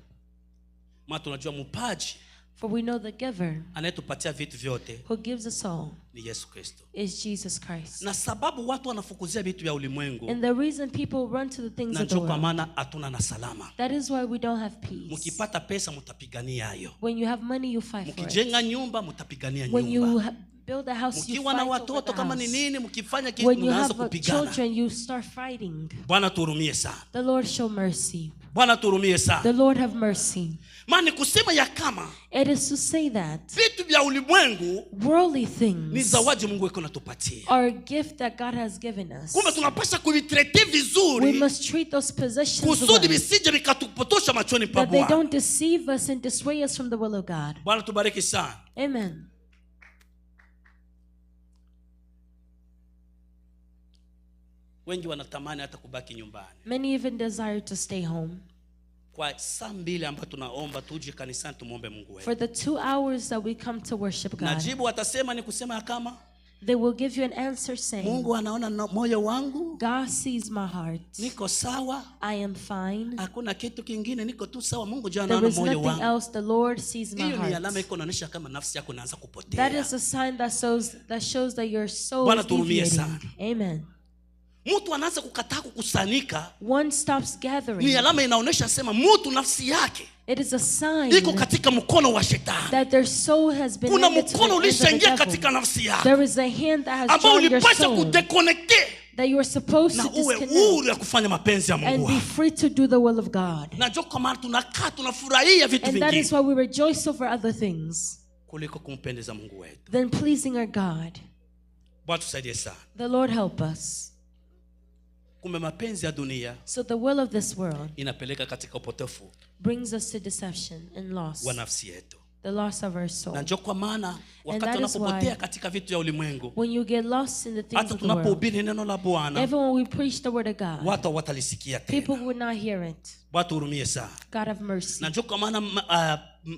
S1: Maana tunajua mpaji
S2: For we know the giver
S1: anayetupatia vitu vyote
S2: who gives us all
S1: ni Yesu Kristo.
S2: is Jesus Christ.
S1: Na sababu watu wanafukuzia vitu vya ulimwengu,
S2: And the reason people run to the things
S1: na
S2: of the
S1: njo kwa
S2: world,
S1: maana hatuna na salama.
S2: that is why we don't have peace.
S1: Mkipata pesa mutapigania hayo,
S2: When you have money, you fight for it.
S1: mkijenga nyumba mutapigania
S2: When you
S1: nyumba,
S2: build a house, you
S1: mkiwa na
S2: fight over
S1: watoto
S2: the
S1: kama ni
S2: house.
S1: nini, mkifanya kitu
S2: When you
S1: mnaanza
S2: have
S1: kupigana.
S2: children, you start fighting.
S1: Bwana tuhurumie sana,
S2: The Lord show mercy.
S1: Bwana tuhurumie sana.
S2: The Lord have mercy.
S1: Maana kusema ya kama
S2: It is to say that
S1: vitu vya ulimwengu
S2: worldly
S1: ni
S2: things
S1: zawadi Mungu iko anatupatia.
S2: are a gift that God has given us.
S1: Kumbe tunapasha kuvitrete
S2: We
S1: vizuri
S2: must treat those possessions
S1: kusudi
S2: well,
S1: visije vikatupotosha machoni pa
S2: that they
S1: Bwana.
S2: don't deceive us and dissuade us from the will of God.
S1: Bwana tubariki sana.
S2: Amen.
S1: Wengi wanatamani hata kubaki nyumbani.
S2: Many even desire to stay home.
S1: Kwa saa mbili ambayo tunaomba tuje kanisani tumuombe Mungu wetu.
S2: For the 2 hours that we come to worship
S1: Na
S2: God,
S1: jibu watasema ni kusema kama
S2: they will give you an answer saying,
S1: Mungu anaona moyo wangu,
S2: God sees my heart.
S1: niko sawa,
S2: I am fine.
S1: hakuna kitu kingine, niko tu sawa. Mungu jana
S2: There
S1: anaona
S2: is
S1: moyo
S2: nothing
S1: wangu.
S2: else. The Lord sees my
S1: Hiyo ni alama
S2: heart.
S1: iko inaonyesha kama nafsi yako inaanza
S2: That
S1: kupotea.
S2: is a sign that shows that your soul
S1: Bwana
S2: is
S1: tuhurumie
S2: deviating.
S1: sana.
S2: Amen.
S1: Mtu anaanza kukataa kukusanyika,
S2: One stops
S1: ni
S2: gathering.
S1: alama inaonyesha sema mtu nafsi yake
S2: It is a sign
S1: iko katika mkono wa shetani.
S2: that their soul has been
S1: Kuna
S2: handed to the
S1: mkono
S2: hands of the
S1: ulishaingia
S2: devil.
S1: katika nafsi yako
S2: There is a hand that has
S1: ambao
S2: drawn your
S1: ulipaswa
S2: soul
S1: kudeconnecte
S2: that you are supposed
S1: na
S2: to
S1: uwe
S2: disconnect
S1: huru ya kufanya mapenzi ya
S2: and
S1: Mungu
S2: be
S1: wako.
S2: free to do the will of God.
S1: Na ndio kwa maana tunakaa tunafurahia vitu
S2: And that is
S1: vingine
S2: why we rejoice over other things
S1: kuliko kumpendeza Mungu wetu.
S2: than pleasing our God.
S1: Bwana tusaidie sana.
S2: The Lord help us.
S1: Kumbe mapenzi ya dunia
S2: So the will of this world
S1: inapeleka katika upotefu
S2: brings us to deception and loss,
S1: wa nafsi yetu.
S2: the loss of our soul.
S1: Na ndio kwa maana wakati
S2: that is
S1: unapopotea
S2: why
S1: katika vitu vya ulimwengu,
S2: when you get lost in the things
S1: hata
S2: of the world,
S1: tunapohubiri neno la Bwana,
S2: even when we preach the word of God,
S1: watu hawatalisikia tena.
S2: people would not hear it.
S1: Bwana tuhurumie sana.
S2: God have mercy.
S1: Na ndio kwa maana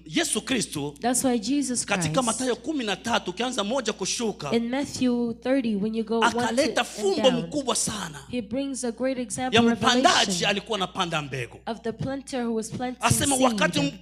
S1: Yesu Kristo
S2: That's why Jesus
S1: katika
S2: Christ,
S1: Mathayo 13 ukianza 1 kushuka,
S2: in Matthew 30, when you go 1
S1: akaleta
S2: to, and
S1: fumbo
S2: down,
S1: mkubwa sana
S2: he brings a great example
S1: ya mpandaji
S2: revelation
S1: alikuwa anapanda mbegu.
S2: of the planter who was planting
S1: Asema wakati
S2: seed.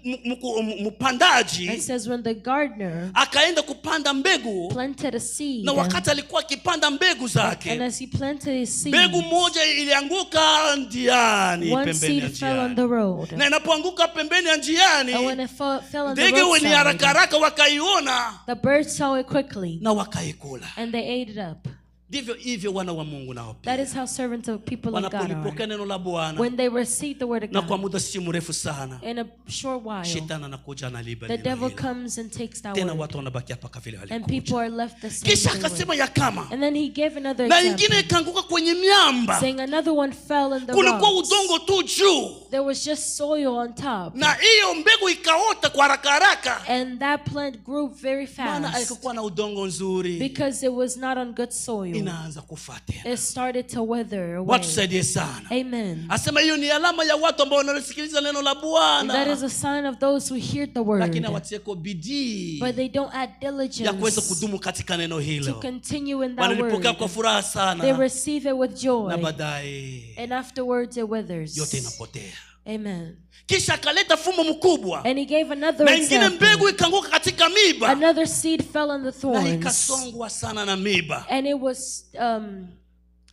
S1: mpandaji
S2: It says when the gardener
S1: akaenda kupanda mbegu,
S2: planted a seed,
S1: na wakati alikuwa akipanda mbegu
S2: and
S1: zake,
S2: as he planted his seed,
S1: mbegu moja ilianguka njiani,
S2: one
S1: pembeni ya
S2: seed fell on
S1: njiani.
S2: the road.
S1: Na inapoanguka pembeni ya
S2: And when
S1: njiani,
S2: it fell on the
S1: ndege wenye haraka
S2: roadside,
S1: haraka wakaiona
S2: the birds saw it quickly
S1: na wakaikula.
S2: and they ate it up.
S1: Ndivyo hivyo wana wa Mungu nao
S2: That
S1: pia
S2: is how servants of people of God
S1: wanapolipokea
S2: are.
S1: neno la Bwana,
S2: When they receive the word of
S1: na kwa
S2: God,
S1: muda si mrefu sana,
S2: in a short while,
S1: shetani anakuja analiba
S2: the
S1: neno
S2: devil
S1: hilo.
S2: comes and takes that
S1: Tena
S2: word,
S1: watu wanabaki hapa kama vile
S2: and
S1: walikuja.
S2: people are left the same.
S1: Kisha
S2: they were.
S1: akasema ya kama
S2: And then he gave another
S1: na ingine
S2: example,
S1: ikaanguka kwenye miamba,
S2: saying another one fell in the
S1: kulikuwa
S2: rocks.
S1: udongo tu juu,
S2: There was just soil on top,
S1: na hiyo mbegu ikaota kwa haraka haraka,
S2: and that plant grew very
S1: maana
S2: fast
S1: haikukuwa na udongo nzuri,
S2: because it was not on good soil.
S1: inaanza kufa tena.
S2: It started to wither away.
S1: Watu tusaidie sana.
S2: Amen.
S1: Asema hiyo ni alama ya watu ambao wanalisikiliza neno la
S2: That
S1: Bwana,
S2: is a sign of those who hear the word,
S1: lakini hawatieko bidii
S2: but they don't add
S1: ya kuweza
S2: diligence
S1: kudumu katika neno
S2: to
S1: hilo.
S2: continue in that
S1: Wanalipokea kwa
S2: word.
S1: furaha
S2: They
S1: sana,
S2: receive it with
S1: na
S2: joy,
S1: baadaye
S2: and afterwards it withers.
S1: yote inapotea.
S2: Amen.
S1: Kisha akaleta fumbo mkubwa,
S2: And he gave another
S1: na ingine
S2: example.
S1: mbegu ikaanguka katika miba
S2: Another seed fell on the
S1: na
S2: thorns,
S1: ikasongwa sana na miba,
S2: and it was taken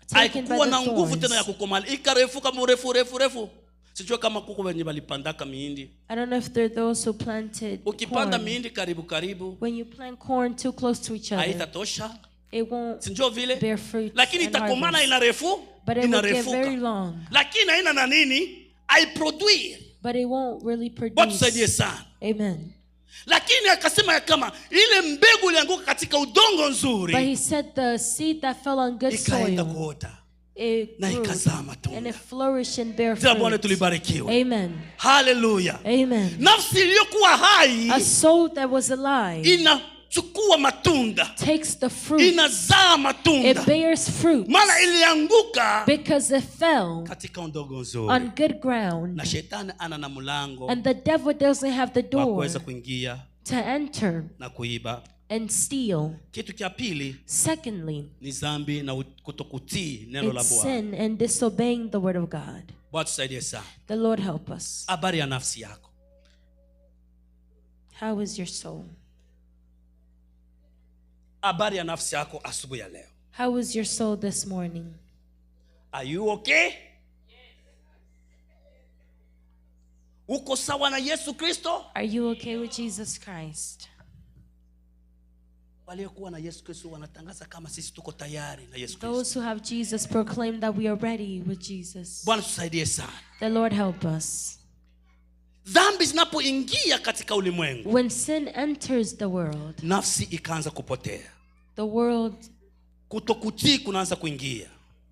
S2: by
S1: haikuwa na
S2: the
S1: nguvu tena ya
S2: thorns.
S1: kukomala, ikarefuka mrefu refu refu. Sijua kama kuko wenye walipandaka mihindi.
S2: I don't know if there are those who planted
S1: Ukipanda
S2: corn.
S1: mihindi karibu karibu
S2: When you plant corn too close to each other,
S1: haitatosha,
S2: it won't
S1: sinjo vile,
S2: bear fruit
S1: lakini
S2: and
S1: itakomana,
S2: harvest,
S1: inarefu
S2: but it will get very
S1: inarefuka,
S2: long,
S1: lakini haina na nini, haiproduire.
S2: but it won't really
S1: Bwana tusaidie
S2: produce.
S1: sana.
S2: Amen.
S1: Lakini akasema ya kama ile mbegu ilianguka katika udongo
S2: But
S1: nzuri,
S2: he said the seed that fell on good
S1: ikaenda
S2: soil,
S1: kuota
S2: it
S1: na
S2: grew
S1: ikazaa
S2: and
S1: matunda.
S2: it flourished and bear
S1: Jina la Bwana
S2: fruit.
S1: tulibarikiwe.
S2: Amen.
S1: Haleluya.
S2: Amen.
S1: Nafsi iliyokuwa hai
S2: A soul that was alive
S1: inachukua matunda,
S2: takes the fruit.
S1: inazaa
S2: It
S1: matunda,
S2: bears fruit
S1: maana ilianguka
S2: because it fell
S1: katika udongo nzuri,
S2: on good ground.
S1: na shetani ana na mlango
S2: And the devil doesn't have the
S1: wa
S2: door
S1: kuweza kuingia
S2: to enter
S1: na kuiba.
S2: and steal.
S1: Kitu cha pili
S2: Secondly,
S1: ni dhambi na kutokutii neno la
S2: it's
S1: Bwana.
S2: sin and disobeying the word of God.
S1: Bwana tusaidie sana.
S2: The Lord help us.
S1: Habari ya nafsi yako,
S2: How is your soul?
S1: habari ya nafsi yako asubuhi ya leo.
S2: How is your soul this morning?
S1: Are you okay? Uko sawa na Yesu Kristo?
S2: Are you okay with Jesus Christ?
S1: Waliokuwa na Yesu Kristo wanatangaza kama sisi tuko tayari na Yesu Kristo.
S2: Those who have Jesus proclaim that we are ready with Jesus.
S1: Bwana tusaidie sana.
S2: The Lord help us.
S1: Dhambi zinapoingia katika ulimwengu,
S2: When sin enters the world,
S1: nafsi ikaanza kupotea.
S2: the world
S1: Kutokutii kunaanza kuingia.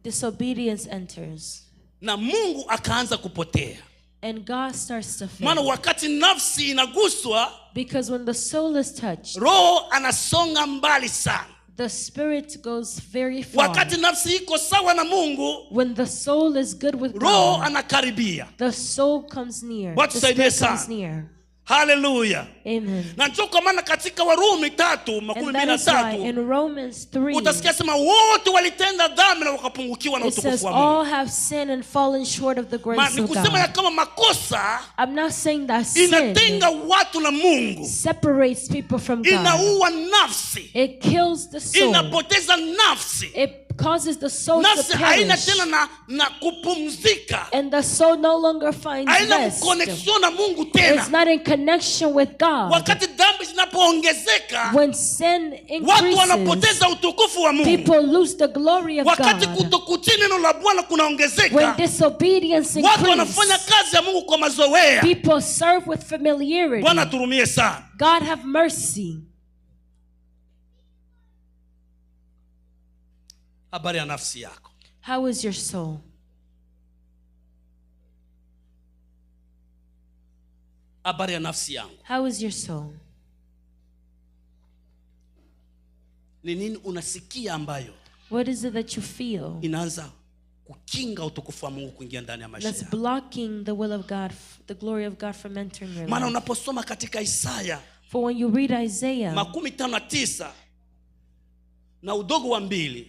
S2: disobedience enters.
S1: Na Mungu akaanza kupotea.
S2: And God starts to
S1: Maana
S2: fail.
S1: wakati nafsi inaguswa,
S2: Because when the soul is touched,
S1: roho anasonga mbali sana.
S2: the spirit goes very far.
S1: Wakati nafsi iko sawa na Mungu,
S2: When the soul is good with
S1: roho
S2: God,
S1: anakaribia.
S2: the soul comes near.
S1: Watu
S2: The
S1: saidie
S2: spirit comes
S1: sana.
S2: near.
S1: Haleluya.
S2: Amen.
S1: Na ndio kwa maana katika Warumi tatu
S2: And
S1: makumi
S2: that
S1: mbili na
S2: is why
S1: tatu
S2: in Romans 3,
S1: utasikia sema wote walitenda dhambi na wakapungukiwa na
S2: it says
S1: utukufu wa Mungu.
S2: all have sinned and fallen short of the
S1: Ma,
S2: grace
S1: ni
S2: of
S1: kusema ya
S2: God.
S1: kama makosa
S2: I'm not saying that sin
S1: inatenga watu na Mungu,
S2: separates people from God.
S1: inaua nafsi,
S2: It kills the soul.
S1: inapoteza nafsi.
S2: It causes the soul to
S1: Nafsi haina
S2: perish.
S1: tena na kupumzika,
S2: And the soul no longer finds
S1: haina
S2: rest.
S1: connection na Mungu
S2: It's
S1: tena.
S2: not in connection with God.
S1: Wakati dhambi zinapoongezeka,
S2: When sin
S1: watu
S2: increases,
S1: wanapoteza utukufu wa Mungu.
S2: people lose the glory of
S1: Wakati
S2: God.
S1: kutokutii neno la Bwana
S2: When
S1: kunaongezeka,
S2: disobedience
S1: watu wanafanya
S2: increases,
S1: kazi ya Mungu kwa mazoea.
S2: people serve with familiarity.
S1: Bwana turumie sana.
S2: God have mercy.
S1: Habari ya nafsi yako.
S2: How is your soul?
S1: Habari ya nafsi yangu.
S2: How is your soul?
S1: Ni nini unasikia ambayo
S2: What is it that you feel
S1: inaanza kukinga utukufu wa Mungu kuingia ndani ya maisha
S2: that's
S1: yako?
S2: blocking the will of God, the glory of God from entering your
S1: Maana
S2: life?
S1: unaposoma katika Isaya
S2: For when you read Isaiah
S1: 59 na udogo wa 2,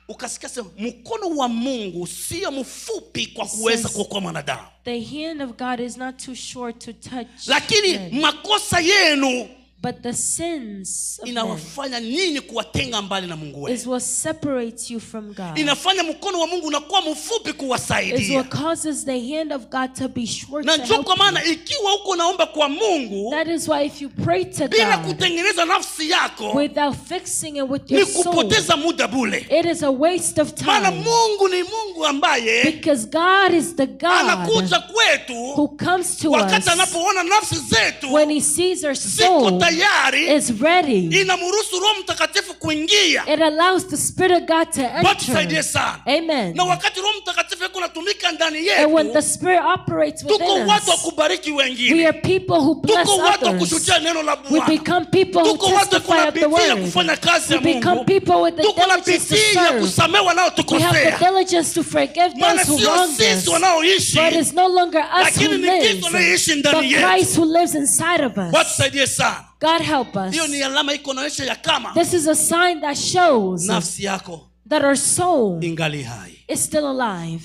S1: ukasikia sema mkono wa Mungu sio mfupi kwa kuweza kuokoa mwanadamu,
S2: the hand of God is not too short to touch
S1: lakini
S2: men,
S1: makosa yenu
S2: but the sins of men
S1: inawafanya nyinyi kuwatenga mbali na Mungu wenu.
S2: is what separates you from God.
S1: Inafanya mkono wa Mungu unakuwa mfupi
S2: Is
S1: kuwasaidia.
S2: what causes the hand of God to be short
S1: Na
S2: to
S1: ndio
S2: help
S1: kwa
S2: you.
S1: maana ikiwa uko naomba kwa Mungu
S2: That is why if you pray to
S1: bila
S2: God
S1: kutengeneza nafsi yako
S2: without fixing it with
S1: ni
S2: your soul,
S1: kupoteza muda bule.
S2: it is a waste of
S1: Maana
S2: time.
S1: Mungu ni Mungu ambaye
S2: Because God is the God
S1: anakuja kwetu
S2: who comes to
S1: wakati
S2: us
S1: anapoona nafsi zetu
S2: when he sees our
S1: ziko
S2: soul
S1: tayari,
S2: is ready.
S1: inamruhusu Roho Mtakatifu kuingia.
S2: It allows the Spirit of God to
S1: Bwana tusaidie
S2: enter.
S1: sana.
S2: Amen.
S1: Na wakati Roho Mtakatifu yuko anatumika ndani
S2: And when the
S1: yetu,
S2: Spirit operates
S1: tuko
S2: within
S1: watu wa
S2: us,
S1: kubariki
S2: we
S1: wengine,
S2: are people who bless
S1: tuko watu wa
S2: others.
S1: kushuhudia neno la
S2: We
S1: Bwana,
S2: become people who
S1: tuko watu
S2: testify
S1: kuna
S2: of the
S1: bidii ya
S2: word.
S1: kufanya kazi
S2: We
S1: ya
S2: become
S1: Mungu,
S2: people with the
S1: tuko na
S2: diligence to
S1: bidii ya
S2: serve.
S1: kusamehe
S2: We have the
S1: wanaotukosea.
S2: diligence to forgive
S1: Maana
S2: those who
S1: sio
S2: wronged
S1: sisi
S2: us.
S1: wanaoishi,
S2: But it's no longer us who
S1: lakini ni
S2: lives,
S1: Kristo anayeishi
S2: but
S1: ndani yetu.
S2: Christ who lives inside of us.
S1: Watu tusaidie sana.
S2: God help us.
S1: Hiyo ni alama iko naonyesha ya kama
S2: This is a sign that shows
S1: nafsi yako
S2: that our soul
S1: ingali hai.
S2: is still alive.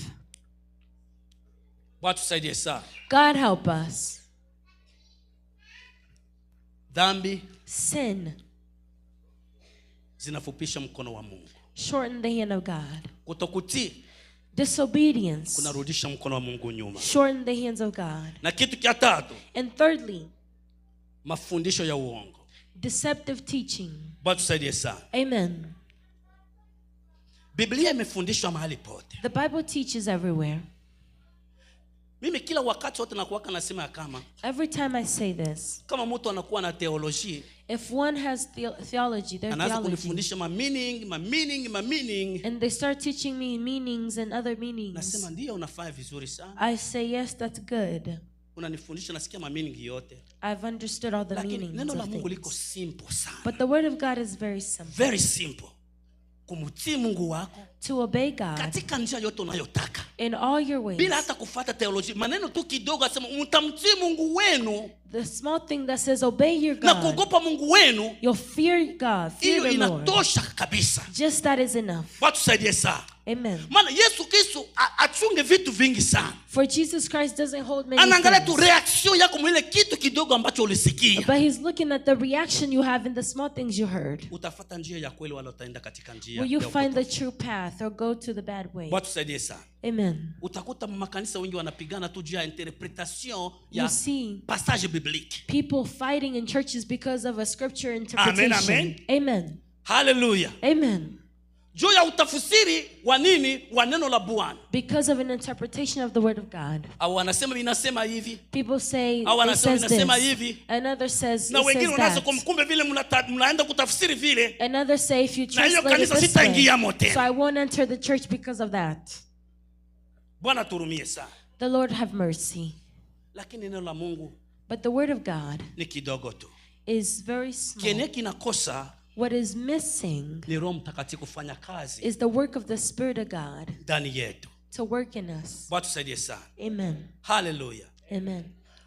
S1: Watu tusaidie sana.
S2: God help us.
S1: Dhambi
S2: Sin
S1: zinafupisha mkono wa Mungu.
S2: shorten the hand of God.
S1: Kutokutii
S2: Disobedience
S1: kunarudisha mkono wa Mungu nyuma.
S2: shorten the hands of God.
S1: Na kitu cha tatu,
S2: And thirdly,
S1: mafundisho ya uongo.
S2: deceptive teaching.
S1: Bwana tusaidie sana.
S2: Amen.
S1: Biblia imefundishwa mahali pote.
S2: The Bible teaches everywhere.
S1: Mimi kila wakati wote nakuwaka nasema ya kama
S2: Every time I say this,
S1: kama mtu anakuwa na theology
S2: if one has theology, their
S1: anaanza
S2: theology,
S1: kunifundisha ma meaning, ma meaning, ma meaning,
S2: and they start teaching me meanings and other meanings,
S1: nasema ndio unafanya vizuri sana.
S2: I say, yes, that's good.
S1: Unanifundisha nasikia ma meaning yote.
S2: I've understood all the
S1: Lakini
S2: meanings
S1: neno la
S2: of
S1: Mungu liko
S2: things.
S1: simple sana.
S2: But the word of God is very simple.
S1: Very simple. Kumtii Mungu wako
S2: To obey God
S1: katika njia yote unayotaka.
S2: in all your ways.
S1: Bila hata kufuata theology, maneno tu kidogo asema mtamtii Mungu wenu
S2: The small thing that says obey your
S1: na
S2: God,
S1: kuogopa Mungu wenu,
S2: you'll fear God, fear
S1: hiyo
S2: the Lord.
S1: inatosha kabisa.
S2: Just that is enough.
S1: Watu saidie sana.
S2: Amen.
S1: Maana Yesu Kristo achunge vitu vingi sana.
S2: For Jesus Christ doesn't hold many
S1: Anaangalia tu
S2: things,
S1: reaction yako mwile kitu kidogo ambacho ulisikia.
S2: but he's looking at the reaction you have in the small things you heard.
S1: Utafuata njia ya kweli wala utaenda katika njia
S2: Will you
S1: ya
S2: find the
S1: upotofu.
S2: true path path or go to the bad way.
S1: Bwana tusaidie sana.
S2: Amen.
S1: Utakuta makanisa wengi wanapigana tu juu ya interpretation ya
S2: You see
S1: passage biblique.
S2: people fighting in churches because of a scripture interpretation.
S1: Amen,
S2: Amen.
S1: Haleluya.
S2: Amen.
S1: Juu ya utafsiri wa nini wa neno la Bwana.
S2: Because of an interpretation of the word of God.
S1: Au wanasema inasema hivi.
S2: People say
S1: Au
S2: it
S1: wanasema
S2: says
S1: inasema
S2: this.
S1: hivi.
S2: Another says
S1: Na
S2: it
S1: wengine
S2: says
S1: wanaanza
S2: that.
S1: kumkumbe vile mnaenda kutafsiri vile.
S2: Another say if you
S1: Na hiyo
S2: translate it
S1: kanisa
S2: this way,
S1: sitaingia tena.
S2: so I won't enter the church because of that.
S1: Bwana turumie sana.
S2: The Lord have mercy.
S1: Lakini neno la Mungu
S2: But the word of God
S1: ni kidogo tu.
S2: is very small.
S1: Kenye kinakosa
S2: What is missing
S1: ni Roho Mtakatifu kufanya kazi
S2: is the work of the Spirit of God
S1: ndani yetu.
S2: to work in us.
S1: Bwana tusaidie sana.
S2: Amen.
S1: Haleluya.
S2: Amen.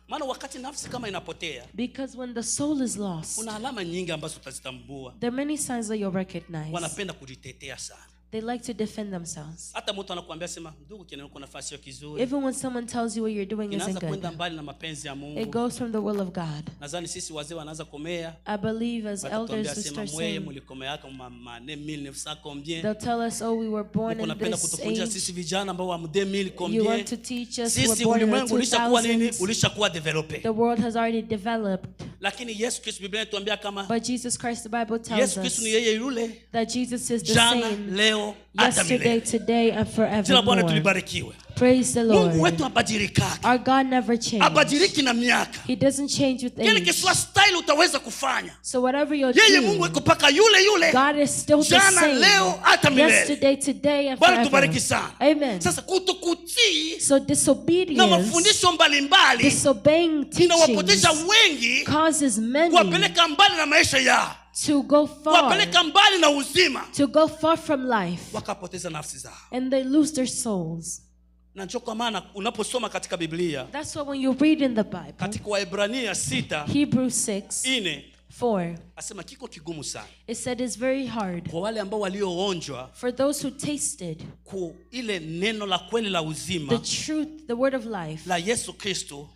S1: Maana wakati nafsi kama inapotea,
S2: Because when the soul is lost,
S1: kuna alama nyingi ambazo utazitambua.
S2: there are many signs that you'll recognize.
S1: Wanapenda kujitetea sana.
S2: They like to defend themselves.
S1: Hata mtu anakuambia sema, ndugu, kile uko nafasi sio kizuri.
S2: Even when someone tells you what you're doing isn't
S1: Inaanza kwenda
S2: good,
S1: mbali na mapenzi ya
S2: it
S1: Mungu.
S2: goes from the will of God.
S1: Nadhani sisi wazee wanaanza komea.
S2: I believe as
S1: Watatuambia
S2: elders we
S1: sema
S2: start
S1: mweye
S2: saying,
S1: mlikomeaka mane 1900 combien.
S2: they'll tell us, oh, we were born
S1: Mko
S2: in
S1: napenda
S2: this
S1: kutufundisha
S2: age.
S1: sisi vijana ambao wa 2000
S2: You
S1: combien.
S2: want to teach us who were
S1: Sisi
S2: born in the
S1: ulimwengu ulishakuwa nini?
S2: 2000s.
S1: Ulishakuwa develope.
S2: The world has already developed.
S1: Lakini Yesu Kristo Biblia inatuambia kama
S2: But Jesus Christ, the Bible tells
S1: Yesu Kristo
S2: us
S1: ni yeye yule
S2: that Jesus is the
S1: jana,
S2: same
S1: leo, hata
S2: yesterday,
S1: milele.
S2: today, and
S1: Jina la Bwana
S2: forevermore.
S1: tulibarikiwe.
S2: Praise the
S1: Mungu
S2: Lord.
S1: wetu habadiliki.
S2: Our God never changes.
S1: Habadiliki na miaka.
S2: He doesn't change with
S1: Kile
S2: age.
S1: kiswa style utaweza kufanya.
S2: So whatever you'll
S1: Yeye Mungu
S2: do,
S1: iko paka yule yule.
S2: God is still the
S1: Jana,
S2: same.
S1: leo, hata milele.
S2: Yesterday, today, and
S1: Bwana tubariki
S2: forever.
S1: sana.
S2: Amen.
S1: Sasa kutokutii
S2: So
S1: na
S2: disobedience,
S1: mafundisho mbalimbali
S2: disobeying
S1: inawapoteza
S2: teachings
S1: wengi,
S2: causes many
S1: kuwapeleka mbali na maisha yao,
S2: to go far,
S1: kuwapeleka mbali na uzima,
S2: to go far from life,
S1: wakapoteza nafsi zao.
S2: and they lose their souls.
S1: Na ndio kwa maana unaposoma katika Biblia,
S2: That's why when you read in the Bible,
S1: katika Waebrania 6
S2: Hebrews 6,
S1: 4
S2: 4,
S1: asema kiko kigumu sana
S2: it said it's very hard
S1: kwa wale ambao walioonjwa
S2: for those who tasted
S1: ku ile neno la kweli la
S2: the
S1: uzima
S2: truth, the word of life
S1: la Yesu Kristo,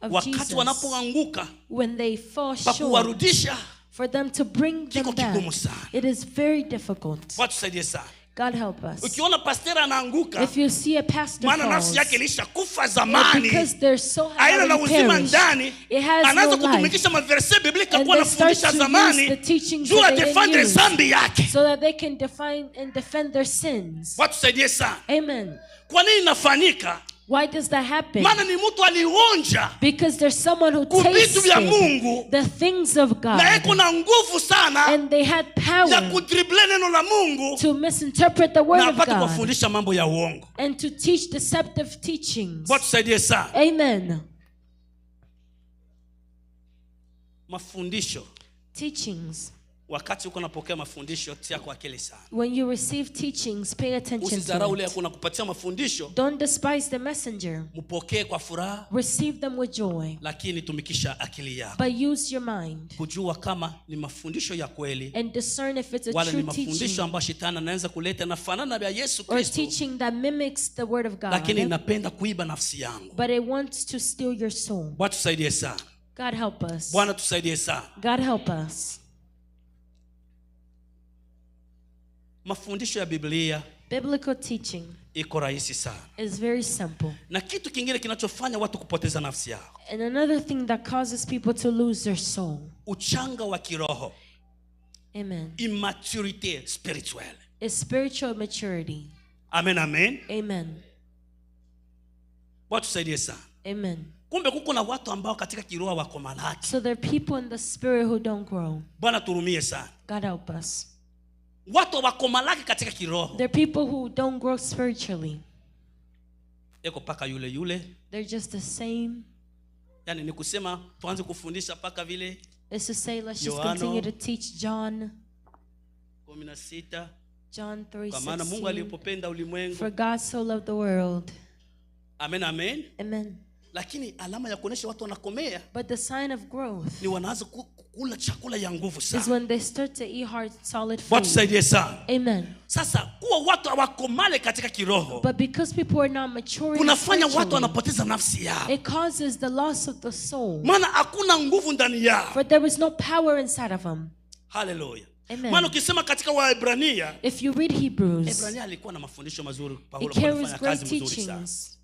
S2: of
S1: wakati
S2: Jesus,
S1: wanapoanguka
S2: when they fall
S1: pa
S2: short,
S1: kuwarudisha
S2: for them to bring them
S1: kiko
S2: back,
S1: kigumu sana.
S2: it is very difficult.
S1: Watu tusaidie sana.
S2: God help us.
S1: Ukiona pastor anaanguka,
S2: If you see a pastor
S1: maana nafsi
S2: falls,
S1: yake ilishakufa zamani,
S2: because their soul has
S1: haina na
S2: already
S1: uzima
S2: perished,
S1: ndani,
S2: it has
S1: anaanza
S2: no life,
S1: kutumikisha maverse biblika
S2: And
S1: kuwa
S2: they start
S1: anafundisha
S2: to use
S1: zamani
S2: the teachings
S1: juu
S2: that they didn't
S1: adefendre
S2: use.
S1: zambi yake.
S2: so that they can define and defend their sins.
S1: Watu tusaidie sana.
S2: Amen.
S1: Kwa nini inafanyika?
S2: Why does that happen?
S1: Maana ni mtu alionja
S2: Because there's someone who
S1: ku vitu vya
S2: tasted
S1: Mungu
S2: the things of
S1: na
S2: God
S1: iko na nguvu sana
S2: and they had
S1: ya
S2: power
S1: kudrible neno la Mungu
S2: to misinterpret the word
S1: na
S2: of
S1: apate
S2: God
S1: kuwafundisha mambo ya uongo.
S2: and to teach deceptive teachings.
S1: Bwana tusaidie sana.
S2: Amen.
S1: Mafundisho,
S2: Teachings.
S1: wakati uko unapokea mafundisho, tia kwa akili sana.
S2: When you receive teachings, pay attention
S1: Usidharau
S2: to
S1: ule
S2: it.
S1: akuna kupatia mafundisho,
S2: Don't despise the messenger.
S1: mpokee kwa furaha,
S2: Receive them with joy,
S1: lakini tumikisha akili yako
S2: but use your mind
S1: kujua kama ni mafundisho ya kweli
S2: and discern if it's a
S1: wala ni
S2: true
S1: mafundisho
S2: teaching
S1: ambayo shetani anaweza kuleta na fanana ya Yesu
S2: or
S1: Kristo,
S2: teaching that mimics the word of
S1: lakini
S2: God,
S1: inapenda kuiba nafsi yangu.
S2: but it wants to steal your soul.
S1: Bwana tusaidie sana.
S2: God help us.
S1: Bwana tusaidie sana.
S2: God help us.
S1: Mafundisho ya Biblia
S2: Biblical teaching
S1: iko rahisi sana,
S2: is very simple.
S1: na kitu kingine kinachofanya watu kupoteza nafsi yao,
S2: And another thing that causes people to lose their soul,
S1: uchanga wa kiroho,
S2: amen,
S1: immaturite spirituelle.
S2: is spiritual maturity.
S1: Amen, amen.
S2: Amen.
S1: Bwana tusaidie sana.
S2: Amen.
S1: Kumbe kuko na watu ambao katika kiroho wako malaki.
S2: So there are people in the spirit who don't grow.
S1: Bwana turumie sana.
S2: God help us.
S1: Watu wako malaki katika kiroho,
S2: There are people who don't grow spiritually.
S1: eko paka yule yule.
S2: They're just the same.
S1: Yani ni kusema tuanze kufundisha paka vile
S2: It's to say, let's just
S1: Yohano.
S2: continue to teach John,
S1: 16,
S2: John
S1: kwa maana Mungu
S2: 3:16.
S1: alipopenda ulimwengu.
S2: For God so loved the world.
S1: Amen, amen.
S2: Amen.
S1: Lakini alama ya kuonesha watu wanakomea
S2: But the sign of growth
S1: ni wanaanza kula chakula ya nguvu
S2: is
S1: sana.
S2: when they start to eat hard, solid
S1: Bwana
S2: food.
S1: tusaidie sana.
S2: Amen.
S1: Sasa kuwa watu hawakomale katika kiroho
S2: But because people are not maturing
S1: kunafanya watu
S2: spiritually,
S1: wanapoteza nafsi yao,
S2: it causes the loss of the soul.
S1: maana hakuna nguvu ndani yao.
S2: For there is no power inside of them.
S1: Haleluya!
S2: Amen.
S1: Maana ukisema katika Waebrania,
S2: If you read Hebrews,
S1: Ebrania alikuwa na mafundisho mazuri, Paulo
S2: it carries
S1: alifanya
S2: great
S1: kazi mzuri sana.
S2: teachings.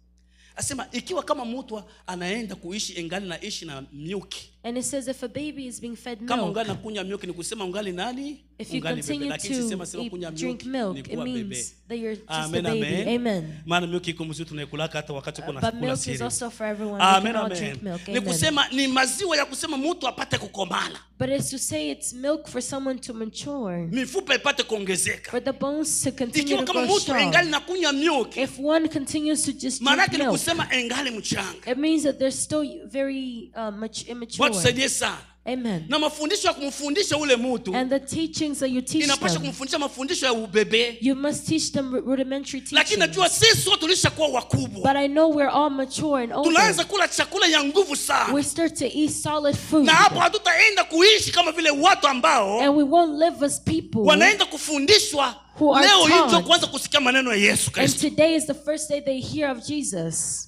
S1: Asema ikiwa kama mtu anaenda kuishi engali naishi na milk,
S2: And it says if a baby is being fed
S1: kama
S2: milk,
S1: ungali nakunywa milk ni kusema ungali nani?
S2: if you
S1: Ungali bebe.
S2: continue
S1: Lakini sisema
S2: to
S1: sema kunywa
S2: drink
S1: milk ni
S2: milk, it
S1: kuwa bebe.
S2: means that you're just a
S1: Amen,
S2: baby.
S1: amen.
S2: Amen.
S1: Maana milk iko mzuri tunaikulaka hata wakati uko
S2: But
S1: nakula
S2: milk is
S1: cereal.
S2: also for everyone. We
S1: Amen,
S2: can all
S1: amen.
S2: drink milk.
S1: Ni
S2: Amen.
S1: kusema ni maziwa ya kusema mtu apate kukomala,
S2: But it's to say it's milk for someone to mature,
S1: mifupa ipate kuongezeka.
S2: for the bones to continue
S1: Ikiwa
S2: to
S1: kama
S2: grow
S1: mtu engali
S2: strong.
S1: nakunywa milk,
S2: If one continues to just
S1: maana
S2: drink
S1: yake ni
S2: milk,
S1: kusema engali mchanga.
S2: it means that they're still very much
S1: Bwana
S2: immature.
S1: tusaidie sana.
S2: Amen.
S1: Na mafundisho ya kumfundisha ule mtu
S2: And the teachings that you teach
S1: inapasha
S2: them,
S1: kumfundisha mafundisho ya ubebe,
S2: you must teach them rudimentary
S1: lakini
S2: teachings.
S1: najua sisi wote tulishakuwa wakubwa,
S2: But I know we're all mature and older.
S1: tunaanza kula chakula ya nguvu sana,
S2: We start to eat solid food.
S1: na hapo hatutaenda kuishi kama vile watu ambao
S2: And we won't live as people.
S1: wanaenda kufundishwa
S2: Who are
S1: leo hii ndio
S2: taught.
S1: kuanza kusikia maneno ya Yesu
S2: And
S1: Kristo.
S2: today is the first day they hear of Jesus.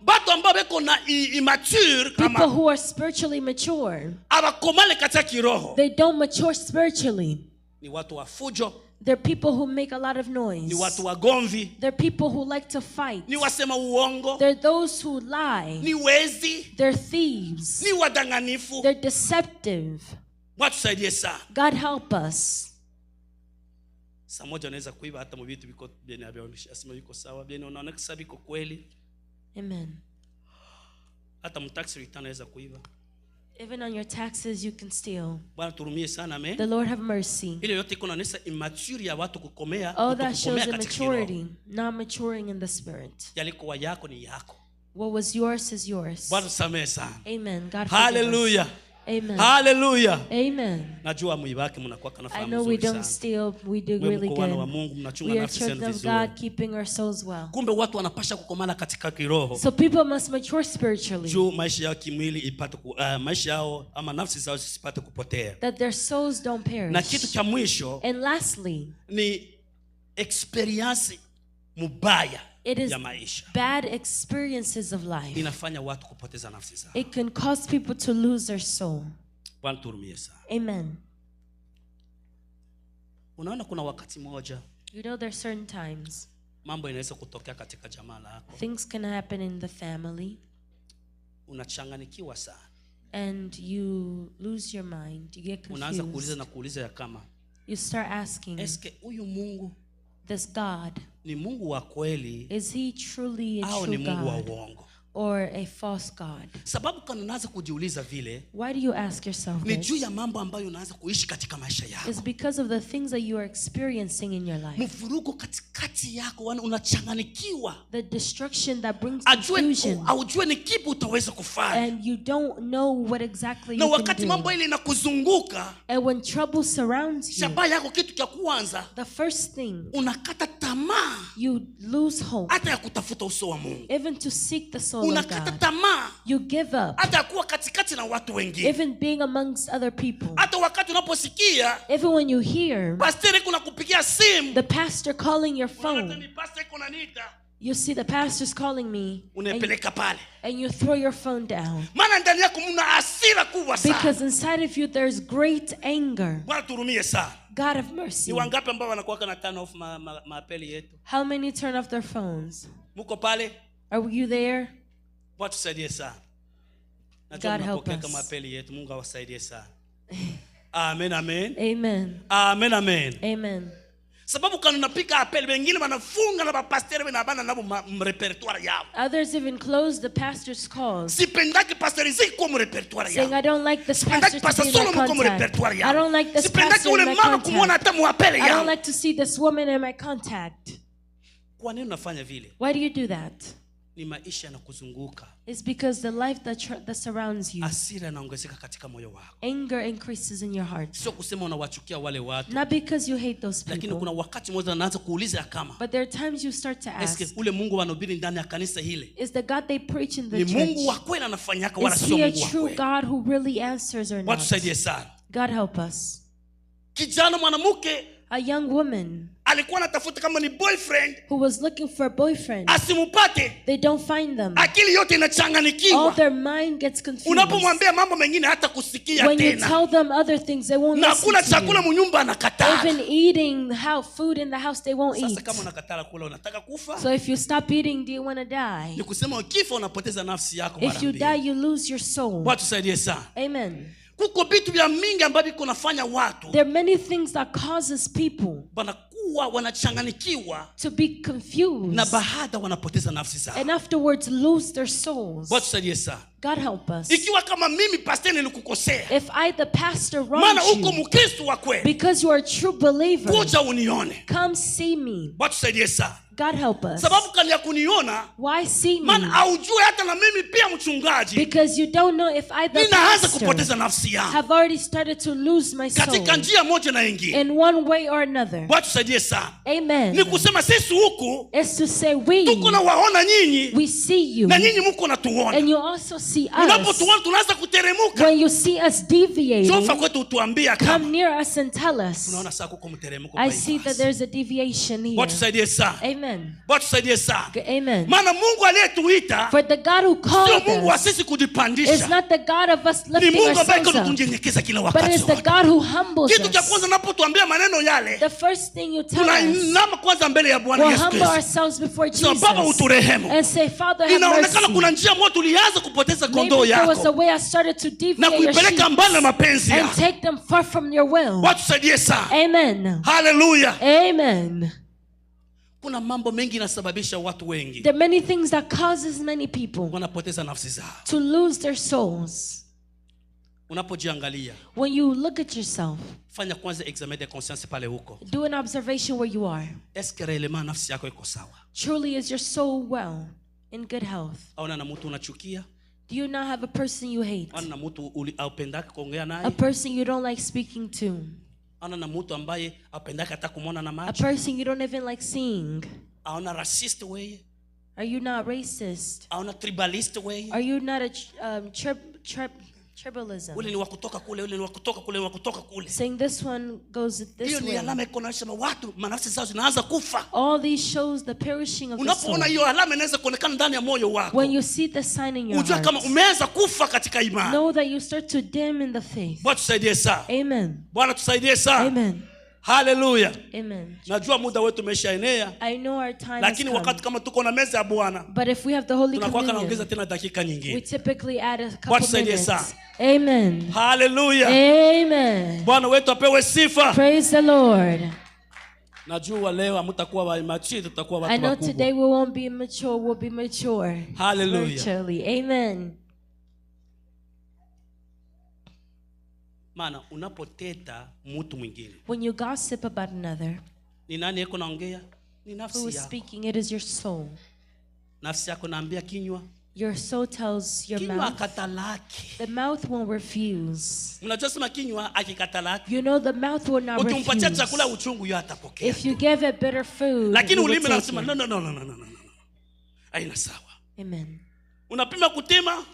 S1: Batu ambao beko na immature
S2: People
S1: kama
S2: who are spiritually mature,
S1: abakomale katika kiroho
S2: they don't mature spiritually.
S1: ni watu wa fujo,
S2: They're people who make a lot of noise.
S1: ni watu wagomvi,
S2: They're people who like to fight.
S1: ni wasema uongo,
S2: They're those who lie.
S1: ni wezi,
S2: They're thieves.
S1: ni wadanganifu.
S2: They're deceptive.
S1: Watu saidie sana.
S2: God help us.
S1: Saa moja unaweza kuiba hata mvitu biko byene asema biko sawa, byene unaona kisa biko kweli.
S2: Amen.
S1: Hata mtaxi return anaweza kuiba.
S2: Even on your taxes, you can steal.
S1: Bwana turumie sana, amen.
S2: The Lord have mercy.
S1: Ile yote iko naonyesha immature ya watu kukomea,
S2: All that shows
S1: kutokukomea katika kiroho.
S2: immaturity, not maturing in the spirit.
S1: Yalikuwa yako ni yako.
S2: What was yours is yours.
S1: Bwana tusamehe sana.
S2: Amen. God forgive us.
S1: Hallelujah.
S2: Amen.
S1: Hallelujah.
S2: Amen.
S1: Najua muibaki mnakuwa kana
S2: I
S1: fahamu
S2: know we
S1: nzuri
S2: don't
S1: sana.
S2: steal. We do
S1: Mwe
S2: really
S1: mko wana wa
S2: good.
S1: Mungu, mnachunga
S2: We are
S1: nafsi zenu
S2: children of
S1: vizuri.
S2: God, keeping our souls well.
S1: Kumbe watu wanapasha kukomana katika kiroho
S2: So people must mature spiritually,
S1: juu maisha yao kimwili ipate maisha yao ama nafsi zao zisipate kupotea.
S2: that their souls don't
S1: Na kitu
S2: perish.
S1: cha mwisho
S2: And lastly,
S1: ni experience mubaya
S2: it is
S1: ya maisha
S2: bad experiences of life.
S1: inafanya watu kupoteza nafsi zao.
S2: It can cause people to lose their soul.
S1: Bwana tuhurumie sana.
S2: Amen.
S1: Unaona, kuna wakati mmoja
S2: You know, there are certain times
S1: mambo inaweza kutokea katika jamaa lako,
S2: things can happen in the family
S1: unachanganikiwa sana,
S2: and you lose your mind. You get
S1: unaanza kuuliza
S2: confused.
S1: na kuuliza ya kama
S2: You start asking,
S1: eske huyu Mungu
S2: this God,
S1: ni Mungu wa kweli
S2: is he truly a
S1: au ni
S2: true
S1: Mungu wa
S2: God
S1: uongo?
S2: or a false God?
S1: Sababu kana unaanza kujiuliza vile
S2: Why do you ask yourself
S1: ni juu
S2: this?
S1: ya mambo ambayo unaanza kuishi katika maisha yako,
S2: It's because of the things that you are experiencing in your life.
S1: mvurugo katikati yako, yani unachanganikiwa,
S2: The destruction that brings
S1: ajue
S2: confusion,
S1: aujue ni kipi utaweza kufanya,
S2: and you don't know what exactly
S1: na
S2: you can
S1: wakati mambo
S2: do.
S1: ile inakuzunguka,
S2: And when trouble surrounds you,
S1: shabaha yako, kitu cha kwanza
S2: the first thing
S1: unakata tamaa
S2: you lose hope,
S1: hata ya kutafuta uso wa Mungu,
S2: even to seek the soul of
S1: unakata
S2: God.
S1: tamaa
S2: You give up,
S1: hata ya kuwa katikati na watu wengine,
S2: even being amongst other people.
S1: hata wakati unaposikia
S2: Even when you hear
S1: pasteri kuna kupigia simu,
S2: the pastor calling your
S1: unaona
S2: phone,
S1: ni pastor iko naniita,
S2: you see the pastor's calling me, and,
S1: unaipeleka pale,
S2: and you throw your phone down.
S1: maana ndani yako mna hasira kubwa sana.
S2: Because inside of you there's great anger.
S1: Bwana turumie sana.
S2: God have mercy.
S1: Ni wangapi ambao wanakuwa na turn off maapeli yetu?
S2: How many turn off their phones?
S1: Muko pale?
S2: Are you there?
S1: Bwana tusaidie sana. Najua
S2: God help
S1: mnapokea
S2: us.
S1: kama apeli yetu. Mungu awasaidie sana. Amen, amen.
S2: Amen.
S1: Amen, amen.
S2: Amen.
S1: Sababu kana unapika apeli wengine wanafunga na bapasteri na bana nabo mrepertoire yao.
S2: Others even close the pastor's calls,
S1: Sipendaki pastor Ziki kwa mrepertoire
S2: saying,
S1: yao.
S2: I don't like this
S1: Sipendaki
S2: pastor
S1: pastor
S2: to be in my
S1: Solomon kwa
S2: contact.
S1: mrepertoire
S2: I
S1: yao.
S2: don't like this
S1: Sipendaki
S2: pastor
S1: ule
S2: in my
S1: mama kumuona
S2: contact.
S1: hata muapeli
S2: I don't
S1: yao.
S2: like to see this woman in my contact.
S1: Kwa nini unafanya vile?
S2: Why do you do that?
S1: Ni maisha yanakuzunguka.
S2: It's because the life that surrounds you,
S1: Hasira inaongezeka katika moyo wako.
S2: anger increases in your heart.
S1: Sio kusema unawachukia wale watu,
S2: Not because you hate those
S1: lakini
S2: people,
S1: kuna wakati mmoja unaanza kuuliza kama
S2: but there are times you start to ask,
S1: eske ule Mungu wanahubiri ndani ya kanisa hile
S2: is the God they preach in the
S1: ni Mungu wa
S2: church,
S1: kweli anafanyaka wala
S2: is
S1: sio
S2: he a
S1: Mungu wa
S2: true
S1: kweli?
S2: God who really answers or
S1: Watu
S2: not?
S1: tusaidie sana.
S2: God help us.
S1: Kijana mwanamke
S2: A young woman
S1: Alikuwa anatafuta kama ni boyfriend,
S2: who was looking for a boyfriend.
S1: Asimpate.
S2: They don't find them.
S1: Akili yote
S2: All
S1: inachanganyikiwa.
S2: their mind gets confused.
S1: Unapomwambia mambo mengine hata kusikia
S2: When you
S1: tena.
S2: tell them other things, they won't
S1: Na
S2: listen
S1: kula
S2: to
S1: chakula
S2: you.
S1: munyumba anakataa.
S2: Even eating food in the house, they won't
S1: Sasa
S2: eat.
S1: kama unakataa kula unataka kufa?
S2: So if you stop eating, do you want to die?
S1: Ni kusema ukifa unapoteza nafsi yako mara
S2: If you
S1: mbili.
S2: die, you lose your soul.
S1: Bwana tusaidie sana.
S2: Amen.
S1: Kuko vitu vya mingi ambavyo kunafanya watu
S2: There are many things that causes people
S1: wanakuwa wanachanganikiwa
S2: to be confused
S1: na baada wanapoteza nafsi zao.
S2: and afterwards lose their souls.
S1: Bwana tusaidie sana.
S2: God help us.
S1: Ikiwa kama mimi pastor nilikukosea,
S2: If I, the pastor,
S1: maana
S2: wronged
S1: uko
S2: you,
S1: Mkristo wa kweli,
S2: because you are a true believer,
S1: kuja unione.
S2: come see me.
S1: Bwana tusaidie sana.
S2: God help us.
S1: Sababu kali ya kuniona,
S2: Why see me?
S1: maana aujue hata na mimi pia mchungaji
S2: Because you don't know if I, the
S1: ninaanza
S2: pastor,
S1: kupoteza nafsi yangu
S2: have already started to lose my soul
S1: katika njia moja na nyingine.
S2: in one way or another.
S1: Bwana tusaidie sana.
S2: Amen.
S1: Ni kusema sisi huku
S2: It's to say we,
S1: tuko na waona nyinyi
S2: we see you
S1: na nyinyi mko na tuona.
S2: and you also see us.
S1: Unapotuona tunaanza kuteremuka.
S2: When you see us deviating,
S1: Sofa kwetu utuambia
S2: come
S1: kama
S2: near us and tell us.
S1: tunaona saa kuko mteremko.
S2: I see that there's a deviation here.
S1: Bwana tusaidie sana.
S2: Amen.
S1: Bwana tusaidie sana.
S2: Amen.
S1: Maana Mungu aliyetuita
S2: For the God who
S1: sio
S2: called
S1: Mungu wa
S2: us
S1: sisi
S2: is
S1: kujipandisha.
S2: not the God of us
S1: Ni
S2: lifting
S1: Mungu ambaye
S2: ourselves up,
S1: kutunyenyekeza kila
S2: but
S1: wakati.
S2: it's the God who humbles
S1: Kitu cha
S2: us.
S1: kwanza unapotuambia maneno yale,
S2: The first thing you tell us,
S1: tunainama kwanza mbele ya Bwana
S2: we'll
S1: Yesu
S2: humble
S1: Kristo.
S2: ourselves before
S1: Sema, Baba
S2: Jesus
S1: uturehemu.
S2: and say, Father, have
S1: Inaonekana
S2: mercy.
S1: kuna njia moja tulianza kupoteza kondoo
S2: Maybe there was a
S1: yako
S2: way I started to
S1: na
S2: deviate your
S1: kuipeleka
S2: sheep
S1: mbali na mapenzi
S2: and
S1: yako.
S2: take them far from your will.
S1: Bwana tusaidie sana.
S2: Amen.
S1: Haleluya.
S2: Amen.
S1: Kuna mambo mengi inasababisha watu wengi
S2: There are many things that causes many people
S1: wanapoteza nafsi zao.
S2: to lose their souls.
S1: Unapojiangalia,
S2: When you look at yourself,
S1: fanya kwanza examen de conscience pale huko.
S2: do an observation where you are.
S1: Est-ce que réellement nafsi yako iko sawa?
S2: Truly, is your soul well, in good health?
S1: Aona na mtu unachukia,
S2: Do you not have a person you hate?
S1: aona na mtu aupendake kuongea
S2: A
S1: naye,
S2: person you don't like speaking to?
S1: aona na mtu ambaye aupendake hata kumwona na
S2: A
S1: macho,
S2: person you don't even like seeing?
S1: aona racist weye,
S2: Are you not racist?
S1: aona tribalist weye.
S2: Are you not a tribalism?
S1: Ule ni wa kutoka kule, ule ni wa kutoka kule, ni wa kutoka kule.
S2: Saying this one goes this
S1: Hiyo ni
S2: way.
S1: alama iko inaonyesha watu manafsi zao zinaanza kufa.
S2: All these shows the perishing of the soul.
S1: Unapoona hiyo alama inaweza kuonekana ndani ya moyo wako,
S2: When you see the sign in your
S1: ujue kama
S2: heart,
S1: umeanza kufa katika imani.
S2: know that you start to dim in the faith.
S1: Bwana tusaidie sana.
S2: Amen.
S1: Bwana tusaidie sana.
S2: Amen.
S1: Haleluya.
S2: Amen.
S1: Najua muda wetu umeshaenea,
S2: I know our time has
S1: lakini
S2: come.
S1: wakati kama tuko na meza ya Bwana
S2: But if we have the Holy
S1: tunakuwa kanaongeza
S2: Communion,
S1: tena dakika
S2: we
S1: nyingine.
S2: typically add a couple
S1: Bwana tusaidie
S2: minutes.
S1: sana.
S2: Amen.
S1: Haleluya.
S2: Amen.
S1: Bwana wetu apewe sifa.
S2: Praise the Lord.
S1: Najua leo hamtakuwa wa immature, tutakuwa
S2: I
S1: watu
S2: know today
S1: wakubwa.
S2: we won't be immature, we'll be mature.
S1: Hallelujah.
S2: Spiritually. Amen.
S1: Maana unapoteta mtu mwingine,
S2: When you gossip about another
S1: ni nani yeko naongea? Ni
S2: who
S1: nafsi
S2: is
S1: yako.
S2: speaking, it is your soul.
S1: Nafsi yako naambia kinywa,
S2: Your soul tells your
S1: kinywa
S2: mouth.
S1: akatalaki.
S2: The mouth won't refuse.
S1: Mnajua sema kinywa akikatalaki,
S2: You know the mouth will not
S1: ukimpatia
S2: refuse.
S1: chakula uchungu yeye atapokea.
S2: If you give it bitter food,
S1: Lakini
S2: it will
S1: ulimi
S2: take
S1: nasema
S2: it.
S1: no no no no no no no. Haina sawa.
S2: Amen.
S1: Unapima kutima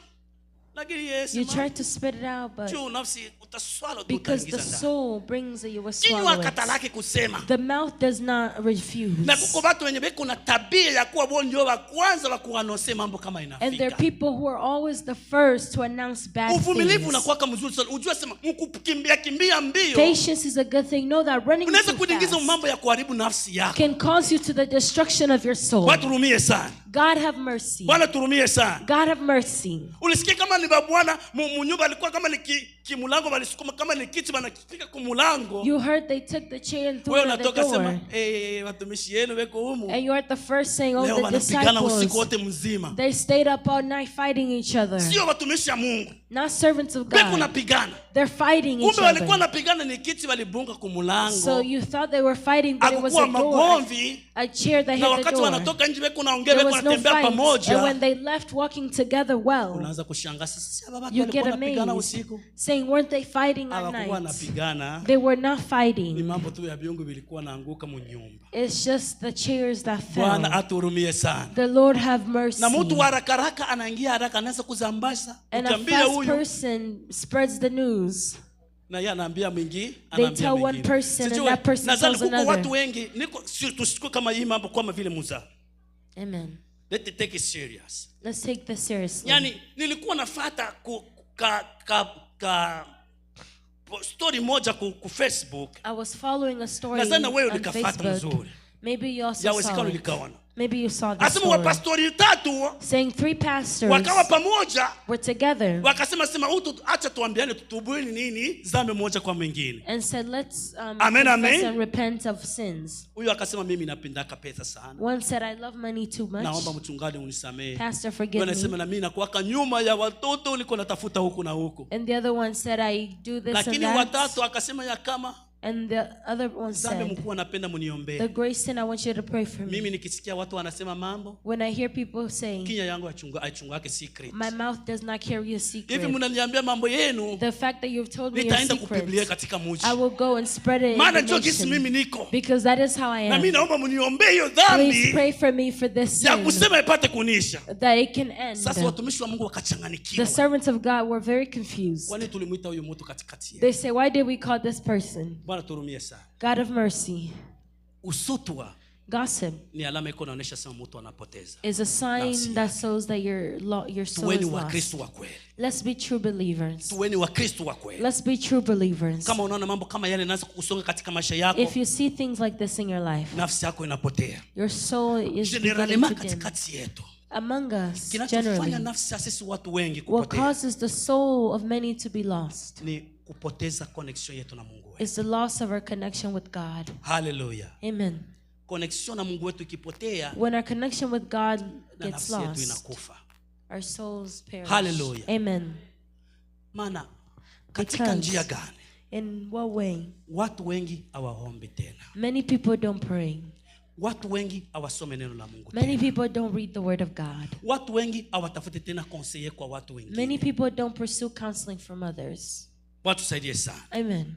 S1: lakini Yesu
S2: You try to spit it out, but
S1: juu nafsi utaswallow tu
S2: because the
S1: utaingiza ndani.
S2: soul brings it, you will
S1: Kinywa
S2: swallow it.
S1: akatalaki kusema.
S2: The mouth does not refuse.
S1: Na kuko watu wenye beko na tabia ya kuwa wao ndio wa kwanza wa kuanose mambo kama
S2: And there are
S1: inafika.
S2: people who are always the first to announce bad
S1: Uvumilivu
S2: things.
S1: unakuwa mzuri sana. Ujue sema mkukimbia kimbia mbio
S2: Patience is a good thing. Know that running
S1: unaweza
S2: too
S1: kuingiza
S2: fast
S1: mambo ya kuharibu nafsi yako.
S2: can cause you to the destruction of your soul.
S1: Bwana turumie sana.
S2: God have mercy.
S1: Bwana turumie sana.
S2: God have mercy.
S1: Ulisikia kama ni babwana munyumba alikuwa kama ni kimulango walisukuma kama ni kiti wanakifika kumulango.
S2: You heard they took the chair and threw
S1: Wewe
S2: it at the
S1: unatoka sema
S2: door.
S1: eh, watumishi yenu weko humu.
S2: And you are the first saying, oh,
S1: Leo
S2: the
S1: wanapigana usiku
S2: disciples,
S1: wote mzima.
S2: they stayed up all night fighting each other.
S1: Sio watumishi ya Mungu.
S2: Not servants of
S1: Beko
S2: God.
S1: napigana.
S2: They're fighting each
S1: Kumbe walikuwa
S2: other.
S1: napigana ni kiti walibunga kumulango.
S2: So you thought they were fighting, but it was
S1: Hakukuwa
S2: a door,
S1: magomvi
S2: a chair that
S1: na
S2: hit the
S1: wakati
S2: door.
S1: wanatoka nje beko naongea
S2: There
S1: beko
S2: was no
S1: wanatembea
S2: fight. And
S1: pamoja.
S2: when they left walking together well,
S1: Unaanza kushangaa sasa si baba
S2: you
S1: walikuwa
S2: get
S1: wanapigana
S2: amazed,
S1: usiku.
S2: saying, weren't they fighting at
S1: Hawakuwa
S2: night?
S1: wanapigana.
S2: They were not
S1: Ni
S2: fighting.
S1: mambo tu ya viungu vilikuwa naanguka munyumba.
S2: It's just the chairs that
S1: Bwana
S2: fell.
S1: atuhurumie sana.
S2: The Lord have mercy.
S1: Na mtu wa haraka haraka anaingia haraka anaanza kuzambaza.
S2: And a
S1: Ukiambia
S2: fast
S1: huyu
S2: person spreads the news.
S1: Na yeye anaambia mwingi,
S2: They
S1: anaambia
S2: tell one
S1: mwingine.
S2: person and
S1: Sijui,
S2: that person
S1: nadhani
S2: tells
S1: kuko
S2: another.
S1: watu wengi niko si tusichukue kama hii mambo kama vile muza.
S2: Amen.
S1: Let's take it serious.
S2: Let's take this seriously.
S1: Yaani nilikuwa nafuata ku, ka, ka, ka story moja ku Facebook.
S2: I was following a story
S1: Nadhani wewe
S2: on
S1: ulikafuata
S2: Facebook.
S1: mzuri.
S2: Maybe you also saw
S1: Yawezekana
S2: it.
S1: ulikaona.
S2: Maybe you saw the
S1: Asema
S2: story.
S1: wapastori tatu
S2: Saying three pastors
S1: wakawa pamoja
S2: were together
S1: wakasema sema utu acha tuambiane tutubuni nini dhambi moja kwa mwingine.
S2: and said, let's
S1: Amen,
S2: confess
S1: amen.
S2: and repent of sins.
S1: Huyu akasema mimi napendaka pesa sana.
S2: One said, I love money too much.
S1: Naomba mchungaji unisamehe.
S2: Pastor,
S1: Huyu
S2: forgive
S1: anasema
S2: me.
S1: na mimi nakuwaka nyuma ya watoto niko natafuta huku na huku.
S2: And the other one said, I do this and
S1: Lakini
S2: that.
S1: watatu akasema ya kama
S2: And the other one
S1: dhambi
S2: said,
S1: mkuu anapenda
S2: the
S1: mniombee.
S2: great sin, I want you to pray for me.
S1: Mimi nikisikia watu wanasema mambo
S2: When I hear people saying,
S1: kinywa yangu haichungake secret.
S2: my mouth does not carry a
S1: Hivi
S2: secret.
S1: mnaniambia mambo yenu
S2: The fact that you've told me your
S1: nitaenda kupiblia
S2: secrets,
S1: katika mji.
S2: I will go and spread it in
S1: Maana
S2: the
S1: ndio jinsi
S2: nation.
S1: mimi niko.
S2: Because that is how I
S1: Na mimi
S2: am.
S1: naomba mniombee hiyo
S2: Please
S1: dhambi
S2: pray for me for this
S1: ya
S2: sin,
S1: kusema ipate kunisha.
S2: that it can end.
S1: Sasa watumishi wa Mungu
S2: The
S1: wakachanganyikiwa.
S2: servants of God were very confused.
S1: Kwani tulimuita huyu mtu katikati yetu?
S2: They say, why did we call this person?
S1: Bwana turumie sana.
S2: God of mercy.
S1: Usutwa
S2: Gossip
S1: ni alama iko inaonyesha sema mtu anapoteza.
S2: is a sign
S1: Nafsi.
S2: that shows that your soul
S1: Tuweni
S2: is lost.
S1: Wakristo wa kweli.
S2: Let's be true believers.
S1: Tuweni Wakristo wa kweli.
S2: Let's be true believers.
S1: Kama unaona mambo kama yale yanaanza kukusonga katika maisha yako,
S2: If you see things like this in your life,
S1: nafsi yako inapotea.
S2: your soul is beginning
S1: Generalema
S2: to dim.
S1: katikati yetu.
S2: Among us,
S1: Kinachofanya
S2: generally,
S1: nafsi ya sisi watu wengi
S2: what
S1: kupotea
S2: causes the soul of many to be lost
S1: ni kupoteza connection yetu na Mungu wetu.
S2: is the loss of our connection with God.
S1: Hallelujah.
S2: Amen.
S1: Connection na Mungu wetu ikipotea,
S2: When our connection with God
S1: na
S2: gets
S1: nafsi yetu
S2: lost,
S1: inakufa.
S2: our souls perish.
S1: Hallelujah.
S2: Amen.
S1: Maana katika
S2: Because-
S1: njia gani
S2: In what way?
S1: watu wengi hawaombi tena,
S2: Many people don't pray.
S1: watu wengi hawasome neno la Mungu
S2: Many
S1: tena,
S2: people don't read the word of God.
S1: watu wengi hawatafute tena conseiller kwa watu wengine.
S2: Many people don't pursue counseling from others.
S1: Watu saidie sana.
S2: Amen.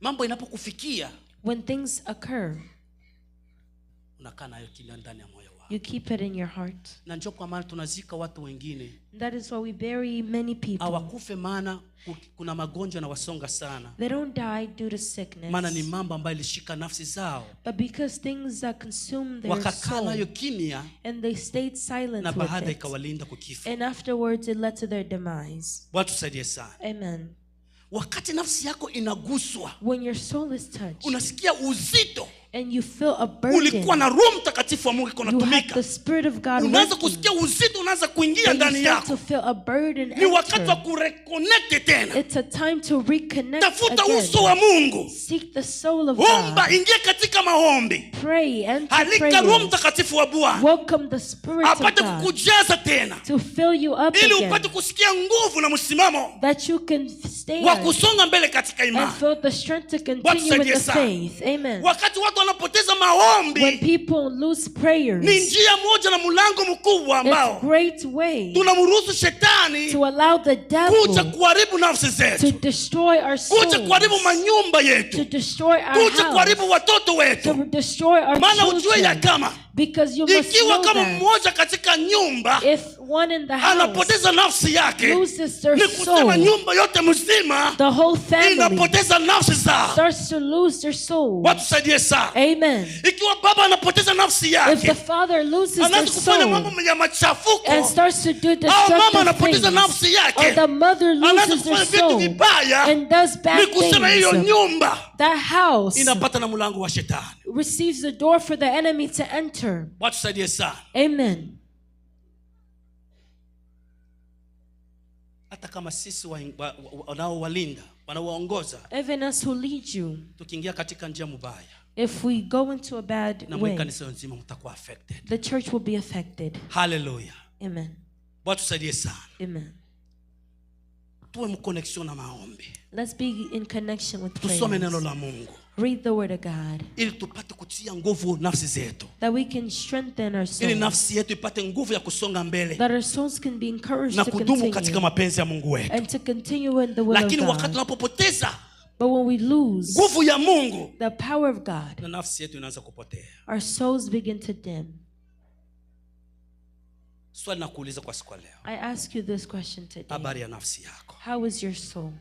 S1: Mambo inapokufikia
S2: When things occur,
S1: unakaa nayo kimya ndani ya moyo wako,
S2: you keep it in your heart.
S1: na njoo kwa maana tunazika watu wengine
S2: That is why we bury many people.
S1: hawakufe, maana kuna magonjwa na wasonga sana,
S2: They don't die due to
S1: maana ni
S2: sickness,
S1: mambo ambayo ilishika nafsi zao,
S2: but because things that consume their
S1: wakakaa nayo
S2: soul
S1: kimya,
S2: and they stayed silent
S1: na
S2: with
S1: baada
S2: it.
S1: ikawalinda kukifa.
S2: And afterwards, it led to their demise.
S1: Watu saidie sana.
S2: Amen.
S1: Wakati nafsi yako inaguswa,
S2: When your soul is touched
S1: unasikia uzito,
S2: and you feel a burden,
S1: ulikuwa na Roho Mtakatifu wa Mungu iko
S2: you have
S1: natumika,
S2: the Spirit of God
S1: unaanza
S2: working.
S1: kusikia uzito, unaanza kuingia
S2: And you
S1: ndani
S2: start to
S1: yako.
S2: feel a burden
S1: Ni wakati wa
S2: enter.
S1: kureconnect tena.
S2: It's a time to reconnect
S1: Tafuta uso
S2: again.
S1: wa Mungu,
S2: Seek the soul of
S1: omba,
S2: God.
S1: ingia katika maombi,
S2: Pray, enter
S1: alika Roho
S2: prayer.
S1: Mtakatifu wa Bwana
S2: Welcome the Spirit of
S1: apate
S2: God
S1: kukujaza tena,
S2: to fill you up
S1: ili
S2: again,
S1: upate kusikia nguvu na msimamo
S2: that you can
S1: wa
S2: stand
S1: kusonga mbele katika
S2: and
S1: imani.
S2: feel the strength to continue with
S1: tusaidie
S2: the
S1: sana.
S2: faith. Amen.
S1: Wakati watu wanapoteza
S2: When
S1: maombi,
S2: people lose prayers,
S1: ni njia moja na mlango mkubwa
S2: it's
S1: ambao
S2: great way
S1: tunamruhusu shetani
S2: to allow the
S1: kuja
S2: devil
S1: kuharibu nafsi
S2: to
S1: zetu,
S2: destroy our
S1: kuja kuharibu
S2: souls,
S1: manyumba
S2: to
S1: yetu,
S2: destroy our
S1: kuja kuharibu
S2: house,
S1: watoto
S2: to
S1: wetu.
S2: destroy our
S1: Maana ujue ya
S2: children.
S1: kama
S2: Because you must
S1: ikiwa
S2: know
S1: kama
S2: that
S1: mmoja katika nyumba
S2: if one in the house
S1: anapoteza nafsi yake,
S2: loses their
S1: ni kusema
S2: soul,
S1: nyumba yote mzima
S2: the whole family
S1: inapoteza nafsi zao.
S2: starts to lose their soul.
S1: Watusaidie sana.
S2: Amen.
S1: Ikiwa baba anapoteza nafsi
S2: If
S1: yake,
S2: the father loses their
S1: anaanza kufanya
S2: soul
S1: mambo ya machafuko,
S2: and starts to do
S1: au mama
S2: destructive
S1: anapoteza
S2: things,
S1: nafsi
S2: or
S1: yake,
S2: the mother
S1: anaanza
S2: loses their
S1: kufanya vitu
S2: soul
S1: vibaya,
S2: and does
S1: ni
S2: bad
S1: kusema hiyo
S2: things,
S1: nyumba
S2: that house
S1: inapata na mlango wa shetani.
S2: receives the door for the enemy to enter.
S1: Watusaidie sana.
S2: Amen.
S1: Hata kama sisi wanaowalinda wanaowaongoza
S2: Even us who lead you,
S1: tukiingia katika njia mubaya,
S2: if we go into a bad
S1: na mwe
S2: way,
S1: kanisa nzima mtakuwa affected.
S2: the church will be affected.
S1: Haleluya,
S2: Amen.
S1: watusaidie sana.
S2: Amen.
S1: Tuwe mconnection na maombi,
S2: Let's be in connection with
S1: tusome neno
S2: prayers.
S1: la Mungu
S2: Read the word of God
S1: ili tupate kutia nguvu nafsi zetu,
S2: that we can strengthen our
S1: ili
S2: souls,
S1: nafsi yetu ipate nguvu ya kusonga mbele
S2: that our souls can be encouraged
S1: na
S2: to
S1: kudumu katika
S2: continue
S1: mapenzi ya Mungu wetu.
S2: and to continue in the will of
S1: Lakini wakati
S2: God.
S1: tunapopoteza
S2: But when we lose
S1: nguvu ya Mungu,
S2: the power of God,
S1: na nafsi yetu inaanza kupotea.
S2: our souls begin to dim.
S1: Swali nakuuliza kwa siku ya leo,
S2: I ask you this question today.
S1: habari ya nafsi yako.
S2: How is your soul?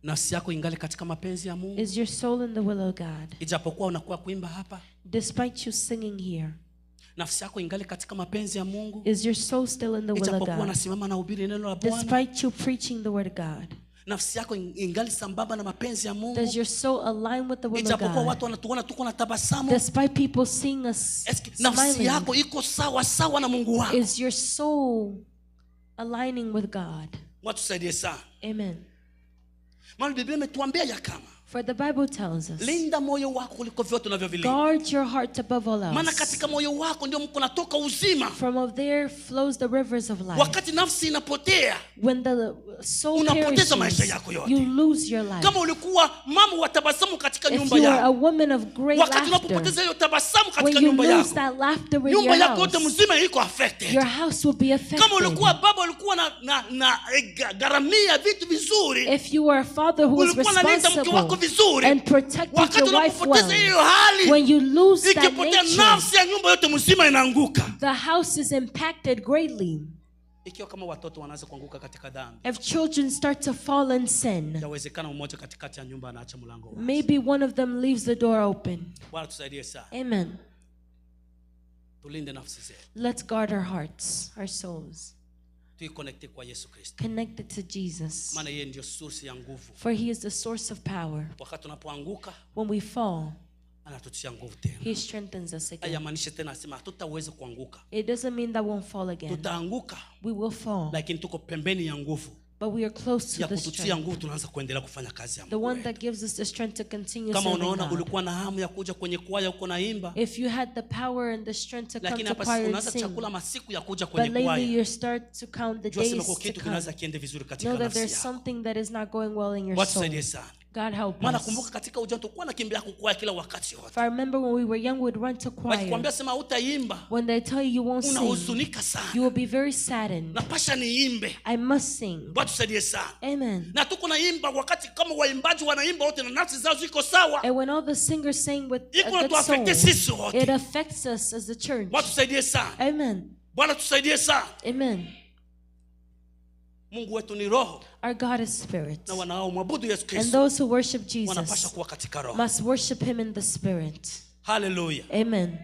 S1: Nafsi yako ingali katika mapenzi ya Mungu?
S2: Is your soul in the will of God?
S1: Ijapokuwa unakuwa kuimba hapa,
S2: Despite you singing here,
S1: nafsi yako ingali katika mapenzi ya Mungu?
S2: is your soul still in the will of
S1: Ijapokuwa
S2: God?
S1: unasimama na hubiri neno la Bwana,
S2: Despite you preaching the word of God,
S1: nafsi yako ingali sambamba na mapenzi ya Mungu?
S2: does your soul align with the will of
S1: Ijapokuwa
S2: God?
S1: watu wanatuona tuko na tabasamu,
S2: Despite people seeing us
S1: eski nafsi
S2: smiling,
S1: yako iko sawa sawa na Mungu wako?
S2: is your soul aligning with God?
S1: Watu tusaidie sana.
S2: Amen.
S1: Maana Biblia imetuambia ya kama
S2: For the Bible tells us,
S1: linda moyo wako kuliko vyote unavyovilinda.
S2: guard your heart above all
S1: Maana
S2: else.
S1: katika moyo wako ndio mko natoka uzima.
S2: From of there flows the rivers of life.
S1: Wakati nafsi inapotea,
S2: When the soul
S1: unapoteza maisha
S2: perishes,
S1: yako yote.
S2: you lose your life.
S1: Kama ulikuwa mama wa tabasamu katika
S2: If
S1: nyumba
S2: you are a
S1: yako,
S2: woman of great
S1: wakati
S2: laughter,
S1: unapopoteza hiyo tabasamu
S2: when
S1: katika
S2: you
S1: nyumba
S2: lose
S1: yako,
S2: that laughter in
S1: nyumba
S2: your
S1: yako yote
S2: house,
S1: mzima iko affected.
S2: your house will be
S1: Kama
S2: affected.
S1: ulikuwa baba ulikuwa na gharamia vitu vizuri,
S2: If you were a father who was
S1: ulikuwa unalinda mke wako
S2: responsible
S1: vizuri,
S2: and protected
S1: wakati
S2: your wife
S1: unapopoteza
S2: well,
S1: hiyo hali,
S2: when you lose that
S1: ikipotea
S2: nature,
S1: nafsi ya nyumba yote mzima inaanguka.
S2: the house is impacted greatly.
S1: Ikiwa kama watoto wanaanza kuanguka katika dhambi,
S2: If children start to fall in sin,
S1: yawezekana mmoja katikati ya nyumba anaacha mlango wazi.
S2: maybe one of them leaves the door open.
S1: Bwana tusaidie sana.
S2: Amen.
S1: Tulinde nafsi zetu,
S2: Let's guard our hearts, our souls,
S1: tuikonekte kwa Yesu Kristo,
S2: connected to Jesus.
S1: maana yeye ndio source ya nguvu.
S2: For he is the source of power.
S1: Wakati tunapoanguka
S2: When we fall,
S1: anatutia nguvu tena.
S2: he strengthens us again.
S1: Hayamaanishi tena asema hatutaweza kuanguka.
S2: It doesn't mean that we won't fall again.
S1: Tutaanguka,
S2: We will fall,
S1: lakini tuko pembeni ya nguvu
S2: but we are close to
S1: ya
S2: the
S1: kututia
S2: strength.
S1: nguvu, tunaanza kuendelea kufanya kazi ya
S2: The
S1: Mungu.
S2: one that gives us the strength to continue
S1: Kama
S2: serving
S1: unaona
S2: God.
S1: ulikuwa na hamu ya kuja kwenye kwaya uko naimba,
S2: If you had the power and the strength to come
S1: lakini
S2: to
S1: hapa
S2: choir and
S1: unaanza
S2: sing,
S1: chakula masiku ya kuja
S2: but
S1: kwenye
S2: lately
S1: kwaya,
S2: you start to count the
S1: jua sema
S2: days
S1: kwa
S2: to
S1: kitu
S2: come.
S1: kinaweza kiende vizuri katika
S2: Know that
S1: nafsi
S2: there's
S1: yako.
S2: something that is not going well in your
S1: Watu
S2: soul.
S1: tusaidie sana.
S2: God help
S1: Maana
S2: us.
S1: kumbuka katika ujana tulikuwa nakimbia kukwaya kila wakati yote.
S2: If I remember when we were young, we'd run to choir.
S1: Wakikwambia sema hutaimba,
S2: When they tell you you won't sing,
S1: unahuzunika sana.
S2: you will be very saddened.
S1: Napasha niimbe.
S2: I must sing.
S1: Watu tusaidie sana.
S2: Amen.
S1: Na tuko naimba wakati kama waimbaji wanaimba wote na nafsi zao ziko sawa.
S2: And when all the singers sing with a
S1: Iko
S2: good soul,
S1: natuafekte sisi wote.
S2: it affects us as a church.
S1: Watu tusaidie sana.
S2: Amen.
S1: Bwana tusaidie sana.
S2: Amen.
S1: Mungu wetu ni roho
S2: Our God is spirit.
S1: na wanaomwabudu Yesu
S2: And
S1: Kristo
S2: those who worship
S1: wanapasha
S2: Jesus
S1: kuwa katika roho.
S2: must worship him in the spirit.
S1: Haleluya.
S2: Amen.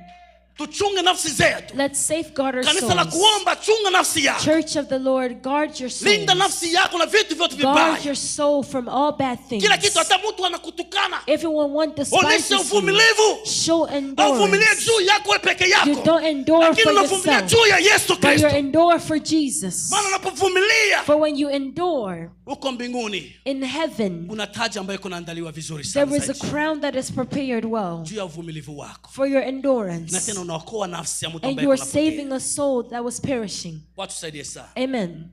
S1: Tuchunge nafsi zetu.
S2: Let's safeguard our
S1: Kanisa la
S2: souls.
S1: kuomba, chunga nafsi yako.
S2: Church of the Lord, guard your
S1: Linda
S2: souls.
S1: nafsi yako na vitu vyote
S2: Guard
S1: vibaya.
S2: your soul from all bad things.
S1: Kila kitu, hata mtu anakutukana,
S2: Everyone one despises
S1: onyesha
S2: you.
S1: uvumilivu.
S2: Show
S1: Hauvumilie
S2: endurance.
S1: juu yako wewe peke
S2: You
S1: yako,
S2: don't endure
S1: lakini
S2: for
S1: unavumilia
S2: yourself,
S1: juu ya Yesu
S2: but you
S1: Kristo.
S2: endure for Jesus.
S1: Maana unapovumilia
S2: For when you endure
S1: uko mbinguni,
S2: in heaven,
S1: kuna taji ambayo kunaandaliwa vizuri sana
S2: there is a
S1: zaidi
S2: crown that is prepared well
S1: juu ya uvumilivu wako,
S2: for your
S1: na
S2: endurance.
S1: tena unaokoa nafsi ya mtu
S2: And
S1: ambaye
S2: you are
S1: kunapotea.
S2: saving a soul that was perishing.
S1: Watu tusaidie sana,
S2: Amen.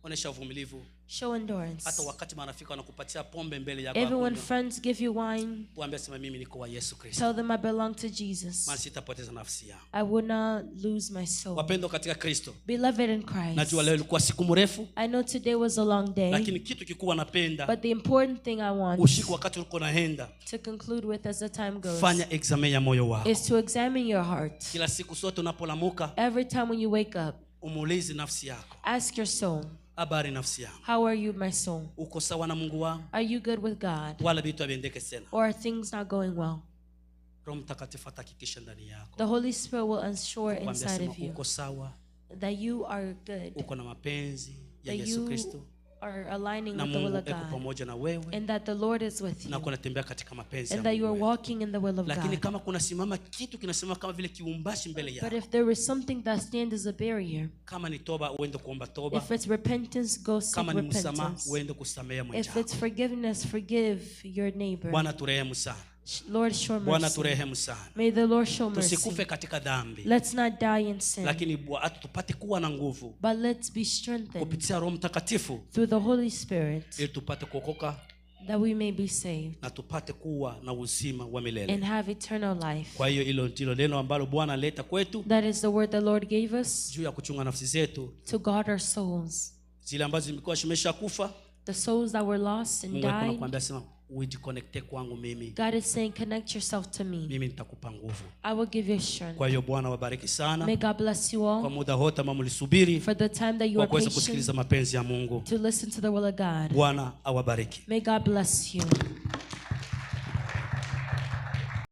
S1: onyesha uvumilivu
S2: Show endurance.
S1: hata wakati marafiki wanakupatia pombe mbele yako,
S2: Even when
S1: hakuna.
S2: friends give you wine,
S1: Waambie sema mimi niko wa Yesu Kristo,
S2: tell them I belong to Jesus.
S1: maana sitapoteza nafsi yangu.
S2: I will not lose my soul.
S1: Wapendwa katika Kristo,
S2: Beloved in Christ,
S1: najua leo ilikuwa siku mrefu,
S2: I know today was a long day,
S1: lakini kitu kikubwa napenda
S2: but the important thing I want
S1: ushike wakati uko naenda,
S2: to conclude with as the time goes
S1: fanya examen ya moyo wako
S2: is to examine your heart.
S1: kila siku. Sote unapolamuka,
S2: Every time when you wake up,
S1: umuulize nafsi yako,
S2: ask your soul,
S1: habari nafsi yangu,
S2: how are you, my soul?
S1: uko sawa na Mungu wangu,
S2: Are you good with God?
S1: wala vitu haviendeke tena.
S2: Or are things not going well?
S1: Roho Mtakatifu atahakikisha ndani yako,
S2: The Holy Spirit will ensure
S1: kwambia
S2: inside
S1: sema
S2: of you
S1: uko sawa,
S2: that you are good,
S1: uko na mapenzi ya
S2: that
S1: Yesu
S2: you
S1: Kristo,
S2: are aligning
S1: na
S2: with the will
S1: Mungu
S2: of
S1: eko
S2: God,
S1: pamoja na wewe,
S2: and that the Lord is with
S1: na
S2: you,
S1: kunatembea katika mapenzi ya
S2: and that you
S1: Mungu
S2: are
S1: wetu.
S2: walking in the will of
S1: Lakini
S2: God.
S1: kama kunasimama kitu kinasimama kama vile kiumbashi mbele
S2: But
S1: yako,
S2: if there is something that stands as a barrier,
S1: kama ni toba uende kuomba toba,
S2: if it's repentance, go seek
S1: kama ni msamaha
S2: repentance.
S1: uende kusamea
S2: If
S1: mwenzako.
S2: it's forgiveness, forgive your neighbor.
S1: Bwana turehemu sana,
S2: Lord, show
S1: Bwana
S2: mercy.
S1: turehemu sana,
S2: May the Lord show mercy.
S1: tusikufe katika dhambi,
S2: Let's not die in sin,
S1: lakini Bwana tupate kuwa na nguvu
S2: but let's be strengthened
S1: kupitia Roho Mtakatifu
S2: through the Holy Spirit
S1: ili tupate kuokoka
S2: that we may be saved
S1: na tupate kuwa na uzima wa milele.
S2: and have eternal life.
S1: Kwa hiyo hilo ndilo neno ambalo Bwana aleta kwetu
S2: That is the word the Lord gave us
S1: juu ya kuchunga nafsi zetu
S2: to guard our souls,
S1: zile ambazo zimekuwa zimeshakufa.
S2: the souls that were lost and
S1: Mungu alikuwa
S2: died.
S1: anakuambia sema Ujiconnecte kwangu mimi,
S2: God is saying, connect yourself to me.
S1: mimi nitakupa nguvu.
S2: I will give you strength.
S1: Kwa hiyo Bwana wabariki sana
S2: May God bless you
S1: kwa
S2: all
S1: muda wote ambao mlisubiri
S2: for the time that you
S1: kwa
S2: are
S1: kuweza
S2: patient
S1: kusikiliza mapenzi ya Mungu.
S2: to listen to the will of God.
S1: Bwana awabariki.
S2: May God bless you.